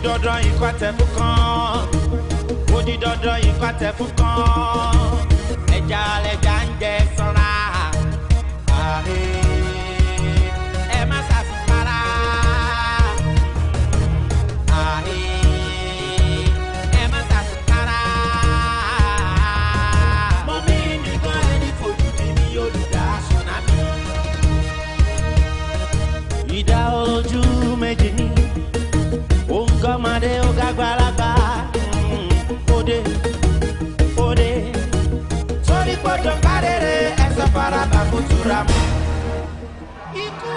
Dandan ikọ̀ àtẹ̀fún kan, ó di dandan ikọ̀ àtẹ̀fún kan. Ẹja lẹja ń jẹ sanra. Àhẹ́, ẹ má ṣàṣùpara. Àhẹ́, ẹ má ṣàṣùpara. Mọ̀mí nìkan ẹni fojú di ní olùdá tsunami. Ìdá ojú méjì ni òǹkọ́mọdé ó gágbálagbá. Òde òde sórí gbọ́dọ̀ kárẹ̀rẹ̀ ẹsẹ̀ faraba kó túra mọ́. Ikú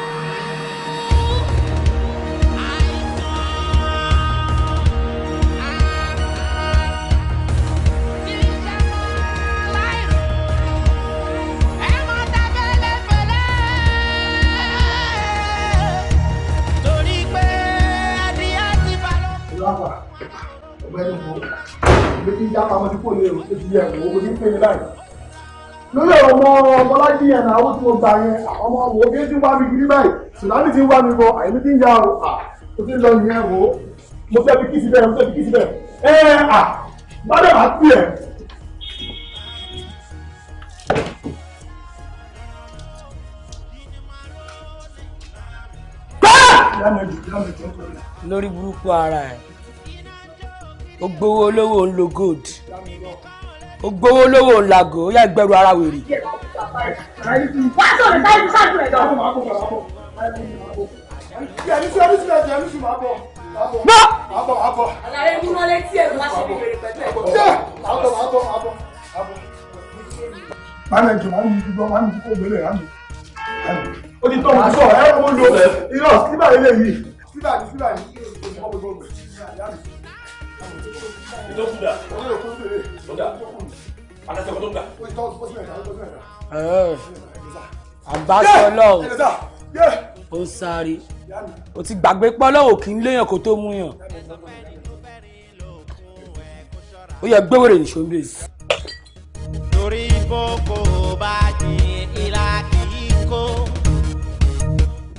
àìsàn tí ń ṣe láìrò ẹ mọ́ ta fẹ́lẹ́fẹ́lẹ́ torí pé adìyẹ ti bá lọ. Ìlàpà, ọ̀gbẹ́ni wo, ìgbé tí ń já pamọ́ sí fóònù èrò tó ti yẹ wò ó ní pè mí báyìí. Lórí ọ̀rọ̀ ọmọ Bọ́lájí yẹn náà, owó tí mo gbà yẹn, ọmọ wo kí n ti wá mi kiri báyìí, tsunami ti ń wá mi bọ̀, àyèmí ti ń ya o, ó ti ń lọ nìyẹn wò ó. Mo fẹ́ fi kí síbẹ̀, mo fẹ́ fi kí síbẹ̀. Ẹ à, bá dẹ̀ máa pè ẹ́. Lórí burúkú ara ẹ̀, ó gbowó olówó ń lo gold, ó gbowó olówó ń lago, ó yà gbẹrù ara wèrè. Wá sọ̀rọ̀ táyì ṣáàjú ẹ̀ lọ. Àlàyé múná létí ẹ̀ ló wá ṣe bí wèrè pẹ̀lú ẹ̀. Màmí ẹ̀jọ̀ máa ń yí gbọ́, máa ń yí kó gbélé rà mí. Ó ti tọ́ mo sọ ẹ̀ mo lo irọ́ síbà ilé yìí. Síbà ní síbà ní ọmọ gbogbo gbẹ. Ìtọ́kùdà. Ọ̀dà. Alẹ́sẹ̀ tó ń gbà. Àbáṣọ Ọlọ́run ó ń sáré, ó ti gbàgbé pé Ọlọ́run kì í léèyàn kó tó mú yàn. Ó yẹ gbéwèrè ní ṣòǹbèsì. Torí boko bá jìn ìlà kì í kó.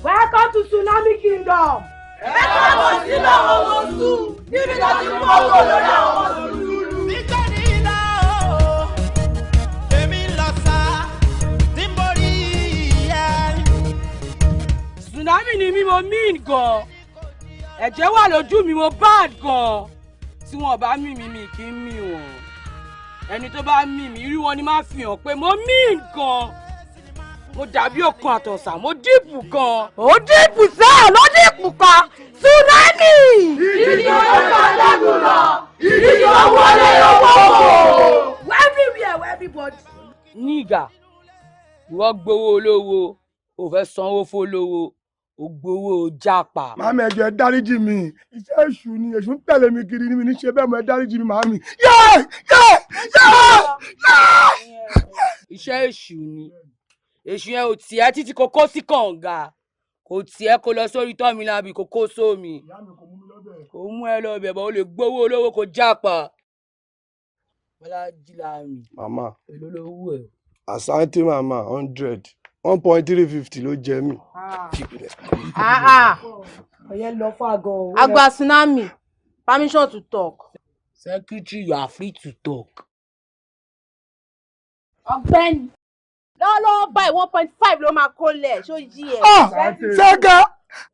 Welcome to Tsunami Kingdom. Ẹ káàbọ̀ sínú àwọn ọmọ sùn níbi tó ti mú ọkọ̀ lórí àwọn ọmọ sùúrù. Nítorí iná o, èmi ń lọ sá, tí ń borí ẹ. Tsunami ni mí, mo mean gan. Ẹ̀jẹ̀ wà lójú mi, mo bad gan. Tí wọn bá mì mí, mi kì í mì wọ́n. Ẹni tó bá mì mí rí wọn ni máa fi hàn pé mo mean gan. Mo dàbí òkun àtọ̀sà, mo dìpù gan. Ó dìpù sẹ́ẹ̀ ló dìpù kan. Tsunami! Ìdí owó kan lẹ́gùn lọ. Ìdí owó lé owó. Everywhere, everybody. Nígà, ìwọ gbowó olówó, ò fẹ́ sanwó fólówó, ò gbowó jápa. Màámi ẹ̀jọ̀ ẹ dáríjì mi, iṣẹ́ èṣù ni, èṣù ń tẹ̀lé mi kiri ni mi ní ṣe bẹ́ẹ̀ mọ́, ẹ dáríjì mi màámi. Yé! Yé! Yé! Yé! Iṣẹ́ èṣù ni, èṣù yẹn ò tiẹ̀ títí kò kó sí kànga, kò tiẹ̀ kó lọ sórí tọ́mìnàbí kò kó sómi, kò mú ẹ lọ bẹ̀ bọ́, o lè gbowó olówó kò jápa. Bọ́lájí Láàmì. Màmá. Èló lówó ẹ̀? Asante mama, 100, 1.350 ló jẹ mí. Ọ̀yẹ́ lọ fún àgọ́ o. Àgbà Tsunami, permission to talk. Secretary, you are free to talk. Ọ̀gbẹ́ni, lọ́wọ́lọ́wọ́ báyìí 1.5 ló máa kó lẹ̀, ṣó yí ẹ. Ṣẹ́gẹ́,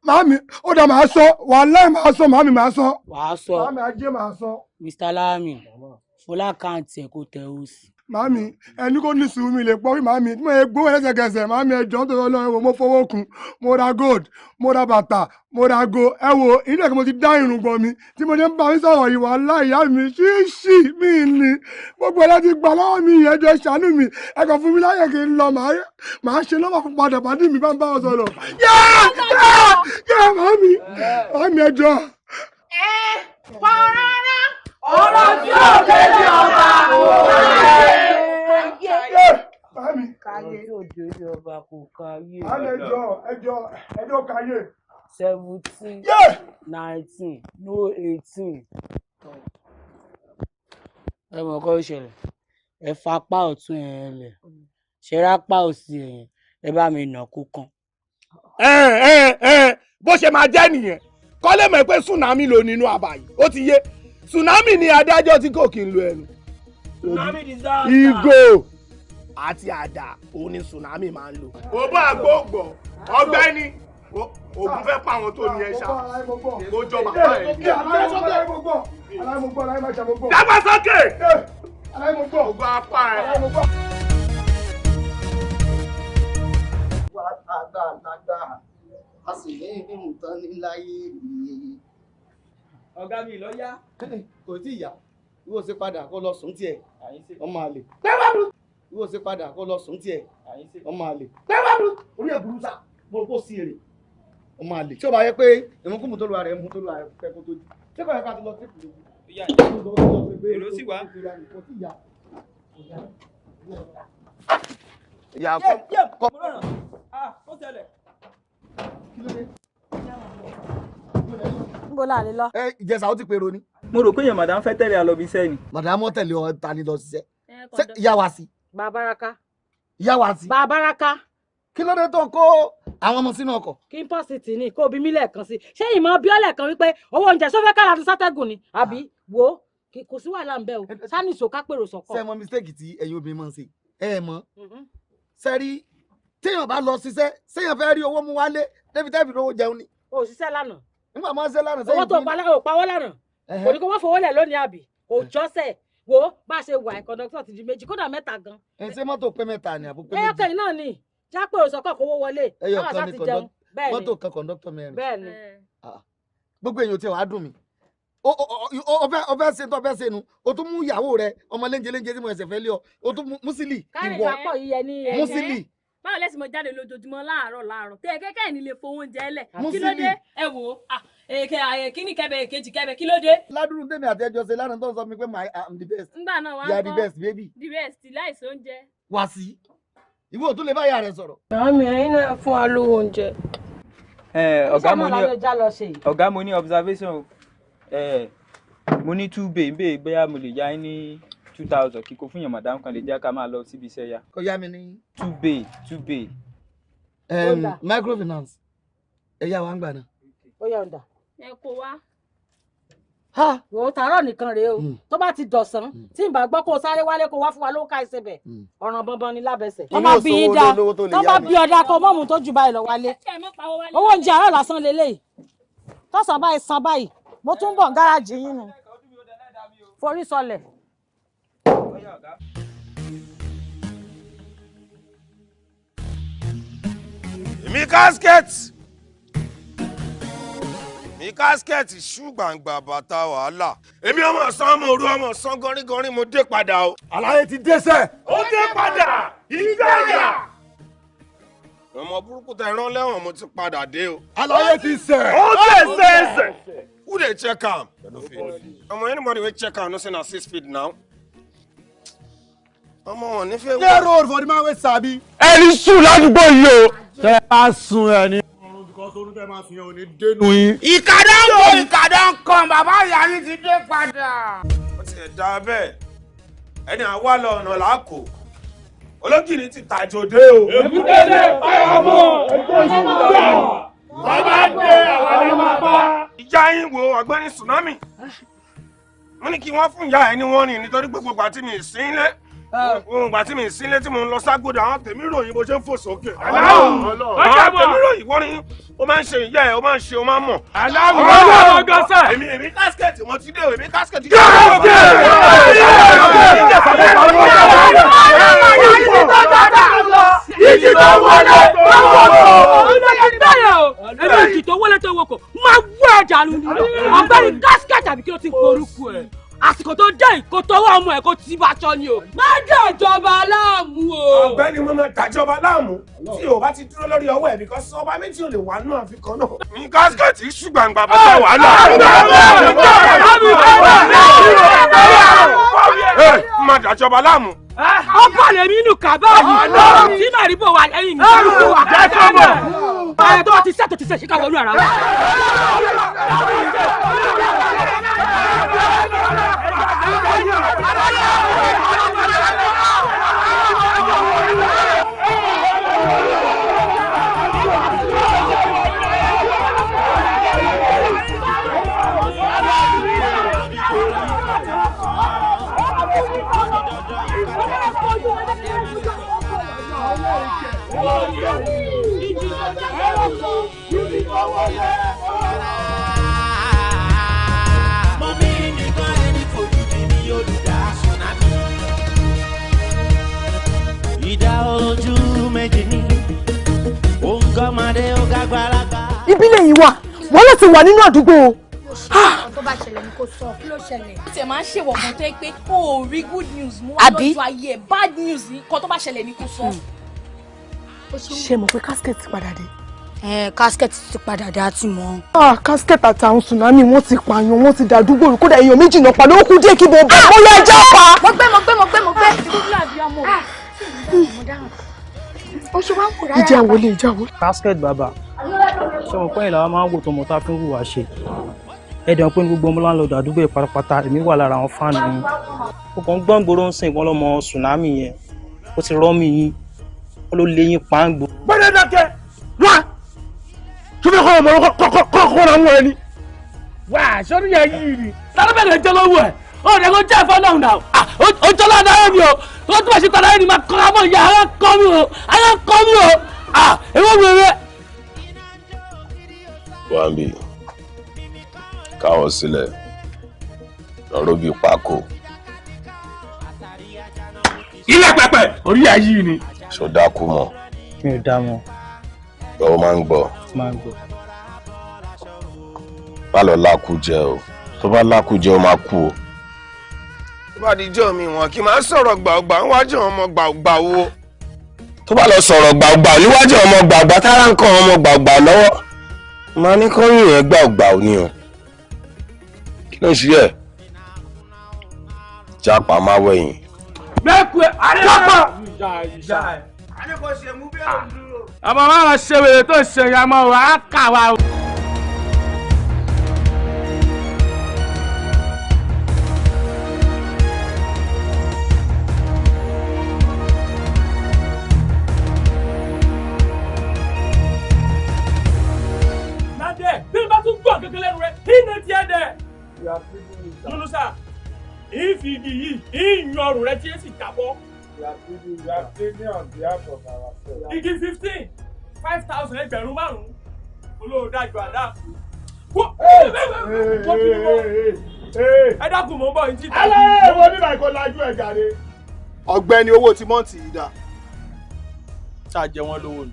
màámi, ó dà máa sọ, wàláì máa sọ, màámi máa sọ. Wàá sọ. Màámi ajé máa sọ. Mr. Lami, Fọlákàntì ẹ̀ kò tẹ ó sí. Màámi, ẹni kò ní sùúrù mi lè pọ́ wí màámi, tí mo yẹ gbówó lẹ́sẹ̀kẹsẹ̀, màámi ẹjọ́ ń tọ́jú Ọlọ́run, ẹ wò mo fowó kun, mo ra gold, mo ra bàtà, mo ra ago, ẹ wò ilé ẹ̀kọ́ mo ti dá irùngbọ̀n mi, tí mo ṣe ń bá mi sọ̀rọ̀ yìí wàláì ìyá mi ṣíṣì mi ni, gbogbo ẹ̀ láti gbà lọ́wọ́ mi yẹn jọ ṣàánú mi, ẹ kàn fún mi láyè kí n lọ, màá ṣe lọ́wọ́ fún padà pàdé mi bá ń bá ọ sọ̀rọ̀. Yé! Yé! Yé! Màámi, màámi ẹjọ́. Ẹ pọ̀rọ̀rọ̀ ọ̀rọ̀ tí ò délé ọba kò káyé. Màámi. Ọ̀rọ̀ tí ò délé ọba kò káyé. Màámi ẹjọ́ ẹjọ́ ẹjọ́ káyé. 17, 19, no 18. Ẹ mọ̀ kọ́ ìṣẹ̀lẹ̀, ẹ fapá ọ̀tún ẹ̀ lẹ̀, ṣe rápá òsì ẹ̀yìn, ẹ bá mi nà kó kan. Ẹ ẹ ẹ bó ṣe máa jẹ́ nìyẹn. Kọ́lé mọ̀ pé tsunami ló nínú àbá yìí. Ó ti yé. Tsunami ni adájọ́ tí kò kí ń lo ẹnu. Tsunami disaster. Ìgò àti àdá òun ni tsunami máa ń lò. Ó bá gbóngbò ọ̀gbẹ́ni ògùn fẹ́ pa àwọn tó ní ẹ ṣá. Mo jọ bàbá ẹ. Dàgbàsókè. Ògùn apá ẹ. A sì ní nǹkan ní láyé mi. Ọ̀gá mi lọ yá. Kò tí ì yá. Ìwọ ṣe padà kó lọ sùn tiẹ̀. Ọmọ àlè. Ìwọ ṣe padà kó lọ sùn tiẹ̀. Ọmọ àlè. Orí ẹ̀ burú sá. Mo rò pé ó sí èrè. Ọmọ àlè. Tí ó bá yẹ pé ìmúkúmu tó lu ara ẹ̀ mú tó lu ara ẹ̀ pẹ́ kó tó di. Ṣé kò yẹ ká ti lọ sí ìpìlẹ̀? Èrò sì wá. Kò tí ì yá. Ìyá kọ́. Ó tẹ̀lẹ̀. Níbo la lè lọ. Ẹ Ìjẹ̀ṣà ó ti pèrò ni. Mo rò pé èèyàn madam fẹ́ tẹ̀lé alọ́bí iṣẹ́ ni. Madam tẹ̀lé ọ ta ni lọ ṣiṣẹ́. Ṣé ìyá wa sí. Bàbáraka. Ìyá wa sí. Bàbáraka. Kí ló dé tó kó àwọn ọmọ sínú ọkọ̀? Kí n pọ̀ sí tì ní kó bí mí lẹ́ẹ̀kan sí. Ṣé ìmọ̀ bí ọ́ lẹ́ẹ̀kan wípé owó oúnjẹ sọ́fẹ́ kára tó sátẹ́gùn ni? Àbí wo kò sí wàhálà ń bẹ o. Sani ìṣòká pèrò sọ̀kọ̀. Ṣé ẹ mọ mistake tí ẹ̀yin obìnrin máa ń ṣe? Ẹ mọ̀. Ṣé rí téèyàn bá lọ ṣiṣẹ́ séèyàn fẹ́ rí owó mú wálé débi tẹ́ẹ̀fì lówó jẹun ni. O ṣiṣẹ́ lánàá. Nígbà máa ń ṣe lánàá sẹ́yìn. Owó tó pawó lánàá. Kò ní kó wọ́n fowó lẹ̀ lónìí àbí? Kò jọ́sẹ̀. Wo bá a ṣe wà ẹ̀ kọ̀ǹdọ́tọ̀ ti di méjì kódà mẹ́ta gan. Ẹ ṣé mọ́tò pé mẹ́ta ni àbó pé méjì. Ẹyọkàn náà ni jápé òsọkọ̀ kówó wọlé. Ẹyọ kan ni mọ́tò kan kọ̀ǹdọ́tọ̀ mẹ́rin. Bẹ́ẹ̀ni. Gbogbo èèyàn tí wàá dùn mí. O fẹ́ ṣe tó fẹ́ ṣe nu o tún mú ìyàwó rẹ ọmọ léńjẹ léńjẹ tí mo ẹsẹ̀ fẹ́ lé ọ o tún mú Musili ìwọ Musili. Báwo lẹ́sìn mo jáde lójoojúmọ́ láàárọ̀ láàárọ̀ tẹ kẹ́kẹ́ ní lè fowó oúnjẹ lẹ̀ kí ló dé ẹ wò ó kíní kẹbẹ èkejì kẹbẹ kí ló dé. Ládùúrú tèmi àti ẹjọ́ ṣe lánàá tó ń sọ mi pé I am the best. Ngbà náà wà á You are the best baby. The best láìsí oúnjẹ. Wá sí ìwọ ò tún lè bá ìyá rẹ sọ̀rọ̀. Màámi ẹ̀yin náà fún wa lówó oúnjẹ. Ọ̀gá mo ní observation mo ní 2 bay ń bóyá mo lè yá yín ní 2000 kíkó fún yàn madam kan lè jẹ́ ká máa lọ síbi iṣẹ́ ya. Kò yá mi ní. 2 bay 2 bay. Microfinance ẹ yá wa ń gbà náà. Ó yá ọ̀dà. Ẹ kó wá. Wò ó tàárọ̀ nìkan rèé o tó bá ti dọ̀sán tí n bá gbọ́ kó o sáré wálé kó wá fún wa ló ká ẹsẹ̀ bẹ̀ ọ̀ràn bọ̀nbọ̀n ni lábẹ́sẹ̀. Wọ́n bá bí yín dá tó bá bí ọ̀dà kó mọ́mú tó jù báyìí lọ wálé. Owó oúnjẹ àárọ̀ lásán leléyìí tọ́sán báyìí san báyìí mo tún bọ̀ gáràjì yín nu forí sọlẹ̀. Mi casket mi casket ṣú gbàǹgbà bàtà wàhálà. Èmi ọmọ sán ọmọ òru ọmọ sán gọrígọrí mo dé padà o. Àlàyé ti dẹ́sẹ̀. Ó dé padà ìgbàyà. Ọmọ burúkú tẹ rán lẹ́wọ̀n mo ti padà dé o. Àlàyé ti sẹ̀. Ó dé sẹ̀. Who dey check am? Ọmọ anybody wey check am no say na 6 feet now. Ọmọ wọn ní fẹ́. Clear road for the man wey sabi. Ẹni sùn ládùúgbò yìí o. Tẹ bá sun ẹ ní. Ìkàdá ń bọ̀ ìkàdá ń kan bàbá ìyá yín ti dé padà. Ó ti ẹ̀ dá bẹ́ẹ̀ ẹni àwa lọ ọ̀nà làákò ológìní ti tàjò dé o. Èbúté lè pààyàn mọ́ ẹgbẹ́ ìṣúná bàbá dé àwa lè máa bá. Ìjà yín wo ọ̀gbẹ́ni tsunami mo ní kí wọ́n fún ìyá ẹ ní wọ́n rìn nítorí gbogbo àti mi ìsínlẹ̀ òun gbà tí mi ìsínlẹ̀ tí mo ń lọ ságbódò àwọn tèmi ròyìn bó ṣe ń fò sókè. Àwọn tèmi ròyìn wọ́n ní ó máa ń ṣe ìyá ẹ̀ ó máa ń ṣe ó máa ń mọ̀. Èmi èmi kásikẹ̀tì mo ti dé o èmi kásikẹ̀tì. Ìjì tó wọlé tó wọlé. Èmi ìjì tó wọlé tó wọkọ̀ máa wọ ẹ̀jà lu ni ọ̀gbẹ́ni kásikẹ̀tì àbí kí ló ti ń porúkú ẹ̀. Àsìkò tó dé kó tọwọ́ ọmọ ẹ̀ kó ti bá aṣọ ni o. Má dàjọba láàmú o. Ọ̀gbẹ́ni mo máa dàjọba láàmú tí o bá ti dúró lórí ọwọ́ ẹ̀ because ọba méjì ò lè wà nù àfikún náà. Ní kásikẹ̀tì ṣùgbọ́n bàbá wàhálà. Má dàjọba láàmú. Ọba lèmi nù kábà yìí tí màríbò wà lẹ́yìn mi. Ẹ tó bá ti sẹ́tò ti sẹ́ ṣe ká wọnú ara wa. wọlé. Mọ̀mí nìkan ẹni fojú di ní olùdá tsunami. Ìdá ojú méjì ní òǹkọ́mọdé ó gágbálagbá. Ìbílẹ̀ yìí wà wọ́n lè ti wà nínú àdúgbò o. Tó bá ṣẹlẹ̀ ni kò sọ, kí ló ṣẹlẹ̀? Ó tiẹ̀ máa ń ṣèwọ̀ kan tó yẹ pé o ò rí good news mú wá lójú ayé ẹ̀, bad news ni kan tó bá ṣẹlẹ̀ ni kò sọ. Ṣé mo pé casket ti padà dé? Casket ti padà dé, a ti mọ̀. Casket àtàwọn tsunami wọ́n ti pààyàn, wọ́n ti dàdúgbò rú, kódà èèyàn méjì náà pa ló kú díẹ̀ kí mo bá bóyá ẹja pa. Mo gbé mo gbé mo gbé mo gbé. Ìjà wọlé, ìjà wọlé. Casket bàbá, ṣé mo pẹ́yìn làwọn máa ń wò tó mọ̀ tá a fi ń hùwà ṣe? Ẹ̀dẹ̀ pé ní gbogbo ọmọ láńlọ́ọ̀dù àdúgbò yìí pátápátá èmi wà lára àwọn fáànù yín. Ó kàn ń gbọ́n gbòòrò ń sìn ìpọ́n lọ́mọ tsunami yẹn, ó ti rọ́ mi yín, ó ló lé yín pàǹgbò. Gbọ́dọ̀ dákẹ́ wá tó fi kọ́ ọmọ kọ́kọ́ náà ń wọ ẹni. Wá sọ́dún yẹn yìí ni sáré bẹ̀rẹ̀ jẹ́ lọ́wọ́ ẹ̀ ó rẹ̀ kó jẹ́ ẹ̀fọ́ náà náà ó jọ́ lọ́dọ̀ ẹ̀ mi o tó túbọ̀ sí padà ẹ̀ ni máa kọ́ra mọ́ ìyá ara kọ́ mi o ara kọ́ mi o èwo wèrè. Wambi káwọ́ sílẹ̀ lọ́rọ́ bíi pákó. Ilé pẹpẹ orí ẹ yìí ni. Ṣó dákú mọ́? Mi ò dá mọ̀. Ó máa ń gbọ́. Máa ń gbọ́. Má lọ lákú jẹ o, tó bá lákú jẹ o máa kú o. Tó bá di jọ́ mi wọn kì í máa sọ̀rọ̀ gbàgbà níwájú ọmọ gbàgbà wo. Tó bá lọ sọ̀rọ̀ gbàgbà níwájú ọmọ gbàgbà tára ń kọ́ ọmọ gbàgbà lọ́wọ́ máa ní kọ́yìn yẹn gbàgbà ò ní o. Kí ló ń ṣe ẹ̀? Jápa máa wẹ̀yìn. Mẹ́kù ẹ̀ jápa. Àmọ́ máa lọ ṣe wèrè tó ṣe ìyá ọmọ wa á kà wá o. Nàdẹ̀ bí n bá tún gbọ́ kékeré lẹ́nu rẹ̀, kí ni tiẹ̀ dẹ̀? Lúlúsà, ìfi igi yìí, ìyàn ọrùn rẹ tí ó sì jábọ́. We are pleading on behalf of ourselves. Igi 15, 5,000 ẹgbẹ̀rún márùn-ún, olóòdájú àdá. Ẹ dákun mò ń bọ̀ ní títà. Alẹ́ wo bíbá ìkó lajú ẹ̀ jàre. Ọ̀gbẹ́ni owó tí mọ́ǹtì yìí dà. Ṣá jẹ wọ́n lówó ni.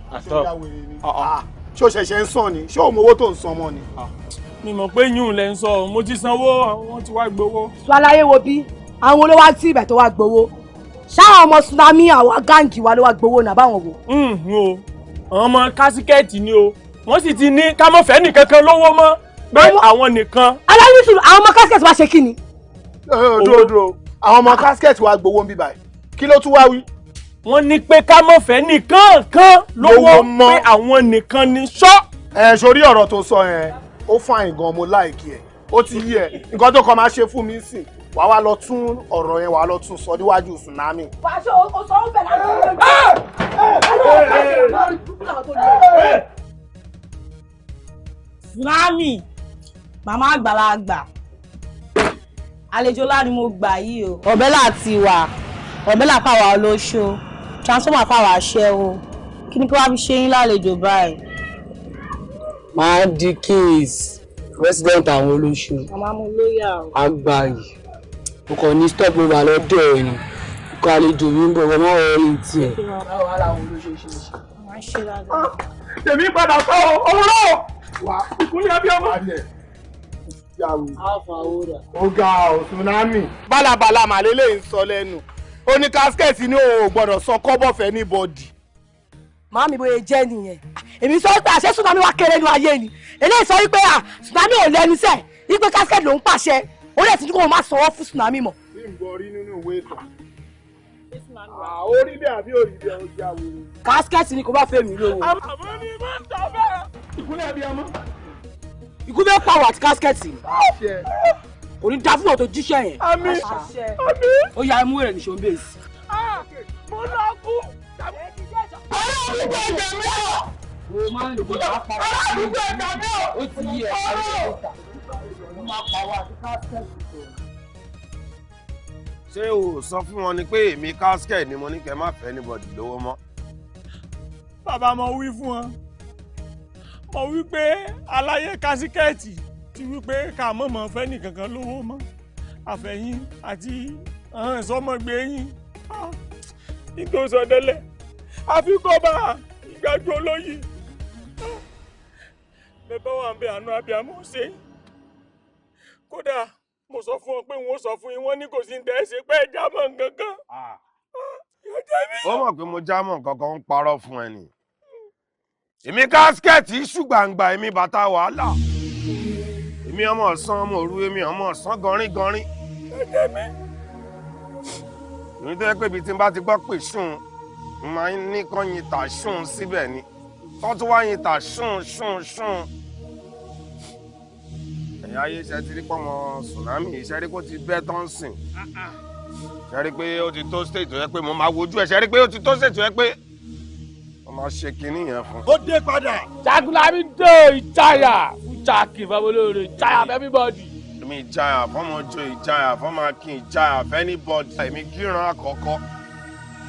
Ṣé o ṣẹ̀ṣẹ̀ ń san ni? Ṣé o mọ owó tó ń san mọ́ ni? Mi mọ̀ pé yún lẹ ń sọ, mo ti sanwó, wọ́n ti wá gbowó. Sọ aláyé wo bí àwọn olówó àti ibẹ̀ tó wá gbowó. Ṣáwọn ọmọ tsunami àwọn gáǹgì wa ló wá gbowó náà báwọn wò. O àwọn ọmọ kásíkẹ́ẹ̀tì ni o, wọ́n sì ti ní ká má fẹ́ nìkankan lówó mọ́ pé àwọn nìkan. Aláyùsùn àwọn ọmọ kásíkẹ́ẹ̀tì wa ṣe kí ni. Dúró dúró, àwọn ọmọ kásíkẹ́ẹ̀tì wa gbowó ń bí báyìí, kí ló tún wá wí. Wọ́n ní pé ká má fẹ́ nìkan kan lówó mọ́ pé àwọn nìkan ni ṣọ́. Ẹ sórí ọ̀rọ̀ tó sọ yẹn, ó fàìn gan, mo láìkí ẹ̀, ó ti yí ẹ, nǹkan tó kàn máa ṣe fún mi sìn wàá wá lọ tún ọ̀rọ̀ yẹn wàá lọ tún sọ níwájú tsunami. Wàá o sọ ó bẹ̀ láti ọ̀rọ̀. Tsunami, màmá àgbàlagbà, àlejò ńlá ni mo gbà yìí o. Ọ̀bẹ́là ti wà, ọ̀bẹ́là fáwa olóṣó, transformer fáwa aṣẹ́wó, kí ni kí wàá fi ṣe yín lálejò báyìí? Máa di case president àwọn olóṣù. Màmá mo lóyà o. Àgbà yìí mo kàn ní stop over lọ́dọ̀ ẹ̀ ni kó àlejò mi ń bọ̀ wọ́n máa wọlé tiẹ̀. Tèmi padà sọ owó náà ìkúnlẹ̀ abiyamọ. Ó ga ọ̀ tsunami. Bálabàla màlélẹ́ ń sọ lẹ́nu. Ó ní kásikẹ́ẹ̀tì ní òun ò gbọ́dọ̀ sọ kọ́bọ̀ fẹ́ ní bọ́dì. Màámi bóyá jẹ́ nìyẹn. Èmi sọ pé àṣẹ tsunami wá kéré nu ayé ni. Eléyìí sọ wípé tsunami ò lẹ́nu sẹ̀, wípé kásikẹ́ẹ̀tì ló ń pàṣẹ. Ó lè ti ní kó o má sọ̀rọ̀ fún tsunami mọ́. Bí n gbọ́ rí nínú ìwé ìtàn. Orí bẹ́ẹ̀ àbí orí bẹ́ẹ̀ ó já wèrè. Kásikẹ́ẹ̀tì ni kò bá fẹ́ mi lówó. Àmọ́ mi máa ń tọ́ bẹ́ẹ̀. Ìkúnlẹ̀ abiyamọ. Ikú fẹ́ pàwọ̀ àti kásikẹ́ẹ̀tì. Kò ní dá fún ọ̀tọ̀ jíṣẹ́ yẹn. Àmín. Àmín. Ó yá imú rẹ̀ nìṣó ń bèèsì. Mo lọ kú. Ó ti yí ẹ̀ Ṣé o sọ fún wọn ni pé èmi casket ni mo ní kẹ́ má fẹ́ anybody lówó mọ́? Bàbá mo wí fún wọn, Mo wí pé aláyé kásíkẹ́ẹ̀tì ti wí pé ká mọ̀mọ́ fẹ́ nìkankan lówó mọ́. Àfẹ̀yìn àti àwọn ìsọmọgbé yín. Ìgbésọdẹ́lẹ̀ àfi kọ́ bá ìgbàjú olóyè. Bẹ́ẹ̀ bá wà ń bẹ àánú abiyamọ ṣe. Kódà mo sọ fún ọ pé wọn sọ fún yín, wọn ní kò sí ní tẹ́ ẹ ṣe pé ẹ já mọ́ nǹkan kan. Ó mọ̀ pé mo já mọ́ nǹkan kan, ń parọ́ fún ẹ ni. Èmi kásikẹ́ẹ̀tì iṣu gbàǹgbà, èmi bàtà wàhálà. Èmi ọmọ ọ̀sán ọmọ òru, èmi ọmọ ọ̀sán gọrin gọrin. Èmi tó yẹ pé ibi tí n bá ti gbọ́ pè sùn, n máa ń ní kán yin tà sùn síbẹ̀ ni. Kán tún wá yin tà sùn sùn sùn. Ẹ̀yin ayé iṣẹ́ ti rí pọ́nmọ tsunami, iṣẹ́ rí kó ti bẹ́ tán sìn. Ṣe rí pé ó ti tó stage tó yẹ pé mo máa wojú ẹ̀, ṣe rí pé ó ti tó stage tó yẹ pé mo máa ṣe kinní yẹn fún. Ó dé padà. Jagunlabi dé ìjáyà fún Jackie Fabolóore, ìjáyà fún everybody. Èmi ìjáyà fọmọjọ, ìjáyà fọmọakin, ìjáyà fún anybody. Èmi gíran àkọ́kọ́.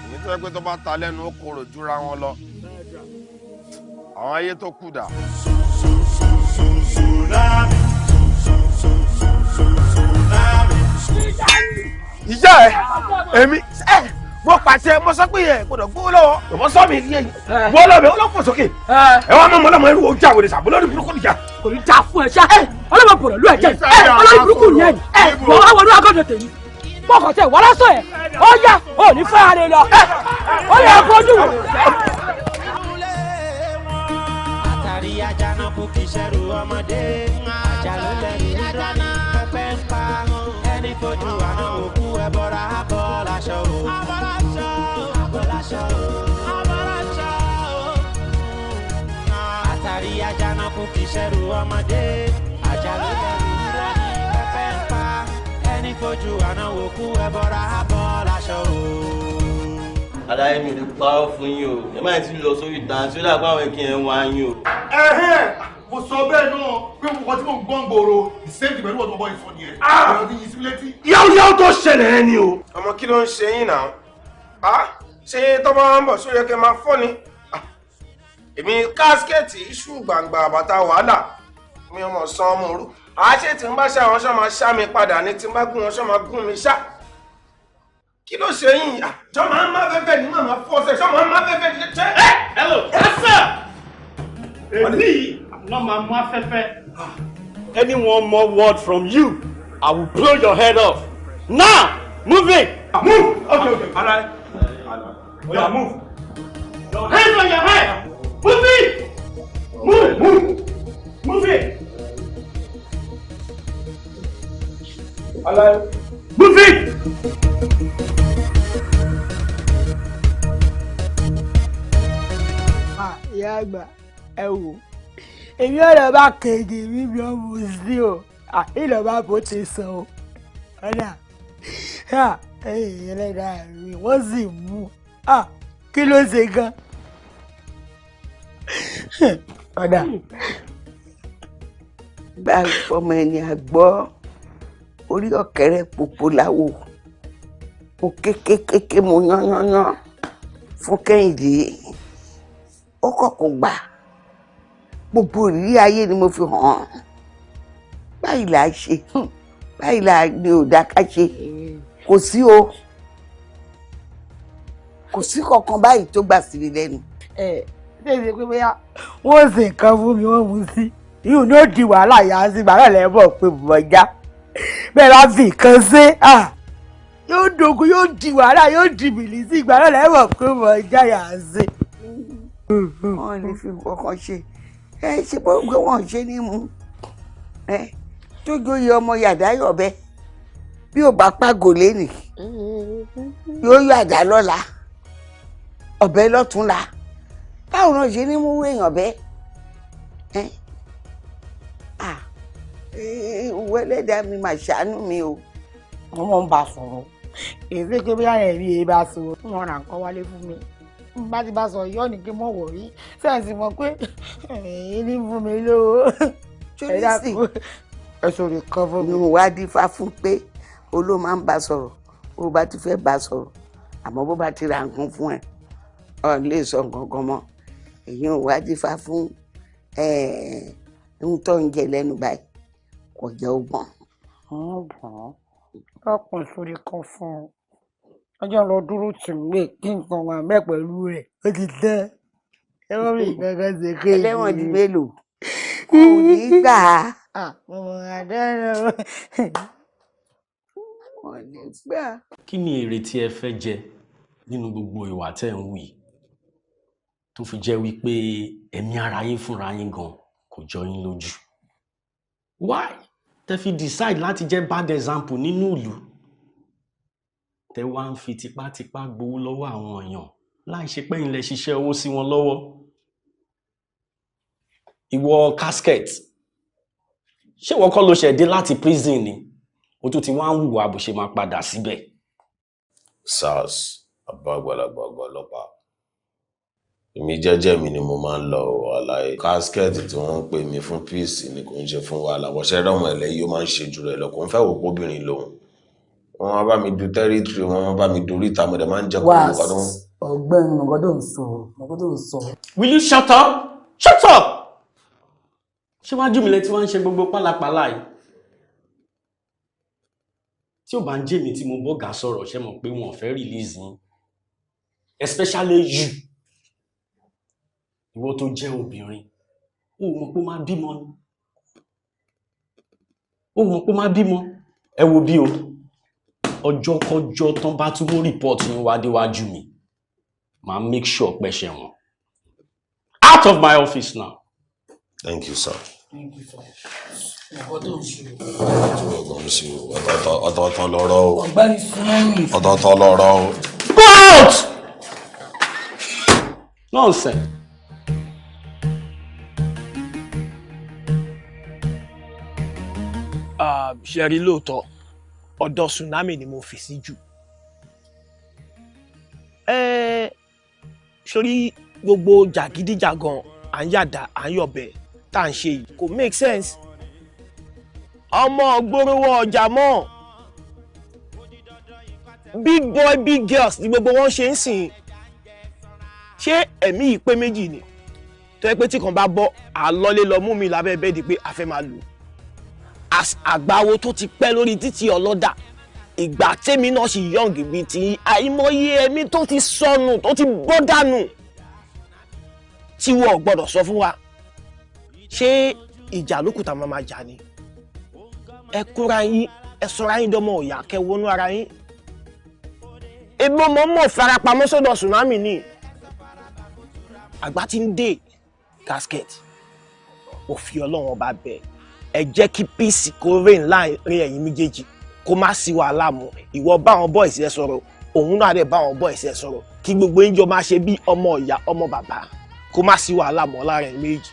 Èmi tó yẹ pé tó bá ta lẹ́nu ó korò júra wọn lọ. Àwọn ayé tó kù dà. Ìyá ẹ, èmi ẹ, mo pàṣẹ, mo sọ pé ẹ gbọ́dọ̀ gbówó lọ́wọ́. Mo sọ mi yé wọ́n lọ́bẹ̀ ó lọ́ fò sókè. Ẹ wá mọ́ ọmọ ẹrú ojú àwòrán ìsàbò lórí burúkú nìyà. Kò ní já fún ẹ ṣá, ọlọ́mọ bọ̀rọ̀ ló ẹ jẹ ẹ, olórí burúkú nìyẹn ẹ, wọ́n wá wọnú agọ́dọ̀ tèmi. Bọ́kọ̀ tẹ wọ́n lọ́sọ̀ ẹ̀, ó yá, ó ní fẹ́ ara lọ, ó yẹ kó ojú wò. Àtàrí Àjànàkú kì í ṣẹrù ọmọdé, àjà ló lẹ́rù nígbà pẹ́pẹ́ ń pa ẹni fojú àná òkú ẹbọra abọ́ láṣọ o. Abọ́ láṣọ o. Abọ́ láṣọ o. Àtàrí Àjànàkú kì í ṣẹrù ọmọdé, àjà ló lẹ́rù nígbà pẹ́pẹ́ ń pa ẹni fojú àná òkú ẹbọra abọ́ láṣọ o. Aláyé mi ò lè parọ́ fún yín o, ẹ má ti lọ sórí ìta tí ó dàgbà àwọn èkì ẹ̀ ń wá yín o. Mo sọ bẹ́ẹ̀ náà pé mo kàn tí mò ń gbọ́n gbòòrò the same thing pẹ̀lú ọ̀dọ́ ọmọ ìsọ nìyẹn. Ọ̀rọ̀ ti yí sí létí. Yáwó tó ṣẹlẹ̀ ẹ ni o. Ọmọ kí ló ń ṣe yín náà? Ṣé tọ́ba ń bọ̀ sórí ẹ̀kẹ́ máa fọ́ ni? Èmi kásikẹ́ẹ̀tì iṣu gbàǹgbà bàtà wàhálà mi ọmọ san ọmọ òru. Àṣé tí ń bá ṣá wọn ṣá máa ṣá mi padà ní tí ń bá gún wọn ṣá máa gún mi ṣá. Kí ló ṣe yín? Ṣọ́ máa ń má fẹ́fẹ́ ní màmá fọ́ ṣe, ṣọ́ máa ń má fẹ́fẹ́ ní ṣe. Hello, yes sir. Èmi náà máa mú afẹ́fẹ́. Any one more word from you, I will blow your head off. Now, move it. Move. Okay, okay. All right. Oya, move. Your hands on your head. Move it. Move, move, move it. All right. Move it. Ìyá àgbà, ẹ wò, èmi ọ̀rọ̀ bá kejì mi bí ọmọ sí o, ìlọ bá bó ti sàn o, ọ̀nà ẹlẹ́dàá mi wọ́n sì mú kí ló ṣe gan. Ọ̀nà. Bá a fọmọ ẹni àgbọ́ orí ọ̀kẹ́rẹ́ pòpò láwò mo kékékéké mo yányányán fún Kẹ́hìndé, ó kọ̀kọ̀ gbà. Gbogbo ìrírí ayé ni mo fi hàn án. Báyìí là á ṣe, báyìí là ni ò dá ká ṣe. Kò sí o, kò sí kankan báyìí tó gbà sí mi lẹ́nu. Ẹ ṣe ṣe pé bóyá wọ́n sì nǹkan fún mi, wọ́n mú sí yìí ní ó di wàhálà yà á sí bàbá rẹ̀ bọ̀ pé bọ̀já bẹ́ẹ̀ bá fi nǹkan ṣe yóò dogun, yóò di wàhálà, yóò di bìlísì, ìgbà náà lẹ́bọ̀ pé bọ̀já yà á sí. Wọ́n lè fi kankan ṣe ẹ ṣe pé wọ́n ṣe ní mu ẹ tó joyè ọmọ yàdá yọ̀bẹ bí ò bá pàgò lẹ́nì yóò yọ àdá lọ́la ọ̀bẹ lọ́túnla, báwo náà ṣe ní mú èèyàn bẹ́ẹ̀? Ìwọ ẹlẹ́dàá mi mà ṣàánú mi o. Wọ́n mọ̀ ń bá a sọ̀rọ̀ èyí pé bóyá ẹ̀rí ẹ̀ bá sọ̀rọ̀ wọ́n rà nǹkan wálé fún mi bá ti bá sọ yọ́ ni kí mọ̀ wọ̀ rí sẹ́ǹsì mọ̀ pé èyí ní fún mi lówó. Jólísì ẹ̀sùn rẹ̀ kan fún mi. Mo wá dífá fún pé olóò máa ń bá sọ̀rọ̀ bó bá ti fẹ́ bá sọ̀rọ̀, àmọ́ bó bá ti ra nǹkan fún ẹ ọ̀ lè sọ nǹkan kan mọ́. Èyí ò wá dífá fún Ohun tó ń jẹ lẹ́nu báyìí kò jẹ́ ọgbọ́n. Ọkùnrin sórí kan fún un, ọjọ́ lọ dúró tì mí kí nǹkan wà mẹ́ pẹ̀lú rẹ̀, ó ti tẹ́ ẹ wọ́n mi kankan ṣe kéèké. Ẹlẹ́wọ̀n di mélòó kò ní gbà á. Wọ́n ní gbà. Kí ni èrè tí ẹ fẹ́ jẹ nínú gbogbo ìwà tẹ́ ń hù yìí tó fi jẹ́ wípé ẹ̀mí ara yín fúnra yín gan kò jọ yín lójú? Why tẹ́ fi decide láti jẹ́ bad example nínú ìlú, tẹ́ wá ń fi tipátipá gbowó lọ́wọ́ àwọn èèyàn láì ṣe pé ẹ̀yin lẹ ṣiṣẹ́ owó sí wọn lọ́wọ́? Ìwọ casket, ṣé ìwọ kọ́ ló ṣẹ̀ dé láti prison ni? O tún ti wá ń hùwà bó ṣe máa padà síbẹ̀. SARS àbá àgbàlagbà ọgá ọlọ́pàá, èmi jẹ́jẹ́ mi ni mo máa ń lọ àlàyé. Casket tí wọ́n ń pè mí fún peace ni, kò ń ṣe fún wàhálà. Wọ́ṣẹ́ rọ́mọ ẹ̀lẹ́ yìí, ó máa ń ṣe jù rẹ̀ lọ, kò ń fẹ́ wò póbìnrin lòun. Wọ́n máa bá mi du territory, wọ́n máa bá mi dorí ìta, mo dẹ̀ máa ń jẹ́ kó Wá nǹkan tó ń. ọ̀gbẹ́ni, nǹkan tó ń sọ, nǹkan tó ń sọ. Will you shut up? Shut up! Ṣíwájú mi lẹ tí wọ́n ń ṣe gbogbo pálapàla yìí. Tí ò bá ń jẹ́ mi tí mo bọ́gà sọ̀rọ̀, ṣe mọ̀ pé wọn ò fẹ́ release yín, especially you, ìwọ tó jẹ́ obìnrin. Ó mọ̀ pé ó máa bímọ ni, ó mọ̀ pé ó máa bímọ. Ẹ wo bí o, ọjọ́ kọjọ́ tán bá tún mú report yín wá déwájú mi, màá make sure pé ṣe wọn out of my office now. Thank you, sir. Thank you, sir. Nǹkan tó ń ṣe. Ọ̀tọ̀ọ̀tọ̀ ń ṣe o, ọ̀tọ̀ọ̀tọ̀ lọ́rọ̀ o. Ọ̀gbẹ́ni Tsunami. Ọ̀tọ̀ọ̀tọ̀ lọ́rọ̀ o. Go out! Nonsense. Ṣe rí lóòótọ́, ọ̀dọ̀ Tsunami ni mo fi sí jù. Sórí gbogbo jàgídíjàgan, à ń yàdá, à ń yọ̀bẹ tá à ń ṣe yìí kò make sense. Ọmọ gbórówó ọjà mọ́, big boy big girls ni gbogbo wọn ṣe ń sìn. Ṣé ẹ̀mí yìí pé méjì ni tó yẹ pé tí kan bá bọ́, àlọ́lé lọ mú mi lábẹ́ bẹ́ẹ̀dì pé a fẹ́ máa lò as àgbáwo tó ti pẹ́ lórí títì ọlọ́dà? Ìgbà tèmi náà sì young bíi ti, àìmọye ẹ̀mí tó ti sọnù, tó ti bọ́ dànù, tí wọ́n gbọ́dọ̀ sọ fún wa. Ṣé ìjà lókùtà máa máa jà ni? Ẹ kóra yín, ẹ sọra yín dọmọ ọ̀yà, kẹ wọnú ara yín. Ebi mo mọ̀ farapamọ́ sọ́dọ̀ Tsunami ni. Àgbà tí ń dé casket, mo fi Ọlọ́run Ọba bẹ̀ ẹ, jẹ́ kí peace kó reign láàrin ẹ̀yin méjèèjì, kó má sí wàhálà mọ́. Ìwọ bá àwọn boys ẹ sọ̀rọ̀, òun náà dẹ̀ bá àwọn boys ẹ sọ̀rọ̀, kí gbogbo yín jọ máa ṣe bí ọmọ ìyá, ọmọ bàbá, kó má sí wàhálà mọ́ láàrin ẹ̀yin méjì.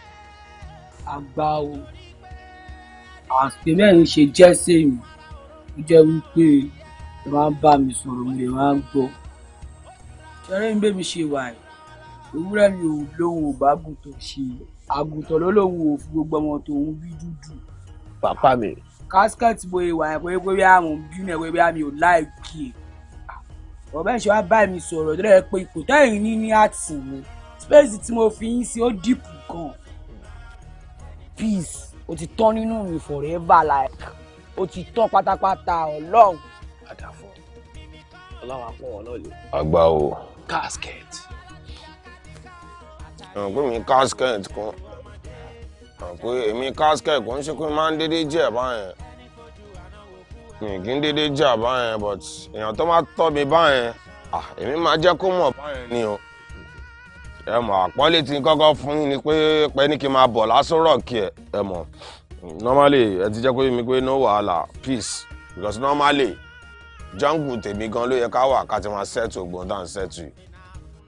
Àgbà o, àṣẹ mẹ́rin ṣe jẹ́ sèmi, ó jẹ́ wípé ẹ máa ń bá mi sọ̀rọ̀, mo lè máa ń gbọ́. Ṣeré ń bẹ́mi ṣe wà yìí, ewúrẹ́ mi ò lóhùn ò bá gùntàn ṣe, àgùntàn ló lóhùn ò fi gbogbo ọmọ tòun bí dúdú. Bàbá mi. Casket, bóyá ìwà yẹn pé bóyá àwọn bínú ẹ̀, bóyá mi ò like ẹ̀. Ọ̀bẹ ṣe wá bá mi sọ̀rọ̀ tó dẹ̀ pé ipò tẹ́yìn ní ní àtì mi, space tí mo fi yín sí ó deep gan. Peace ó ti tán nínú mi forever, like ó ti tán pátápátá, Ọlọ́run. Àdàfọ̀ Ọlọ́run àpọ̀ wọn náà lè. Àgbà o. Casket. Àwọn pé mi casket kan, àwọn pé èmi casket kò ń ṣe pé máa ń dédé jẹ́ báyẹn, mi kì í dédé jà báyẹn, but èèyàn tó máa tọ́ mi báyẹn, ah, èmi máa jẹ́ kó mọ̀ báyẹn ni o. Ẹ mọ̀, àpọ́nlé tí n kọ́kọ́ fún yín ni pé pé ní kí n máa bọ̀ lásán rọ̀ kí ẹ mọ̀, normally ẹ ti jẹ́ kó yé mi pé no wàhálà, peace, because normally jungle tèmi gan ló yẹ ká wà, ká ti máa settle ògbón tá à ń settle yìí.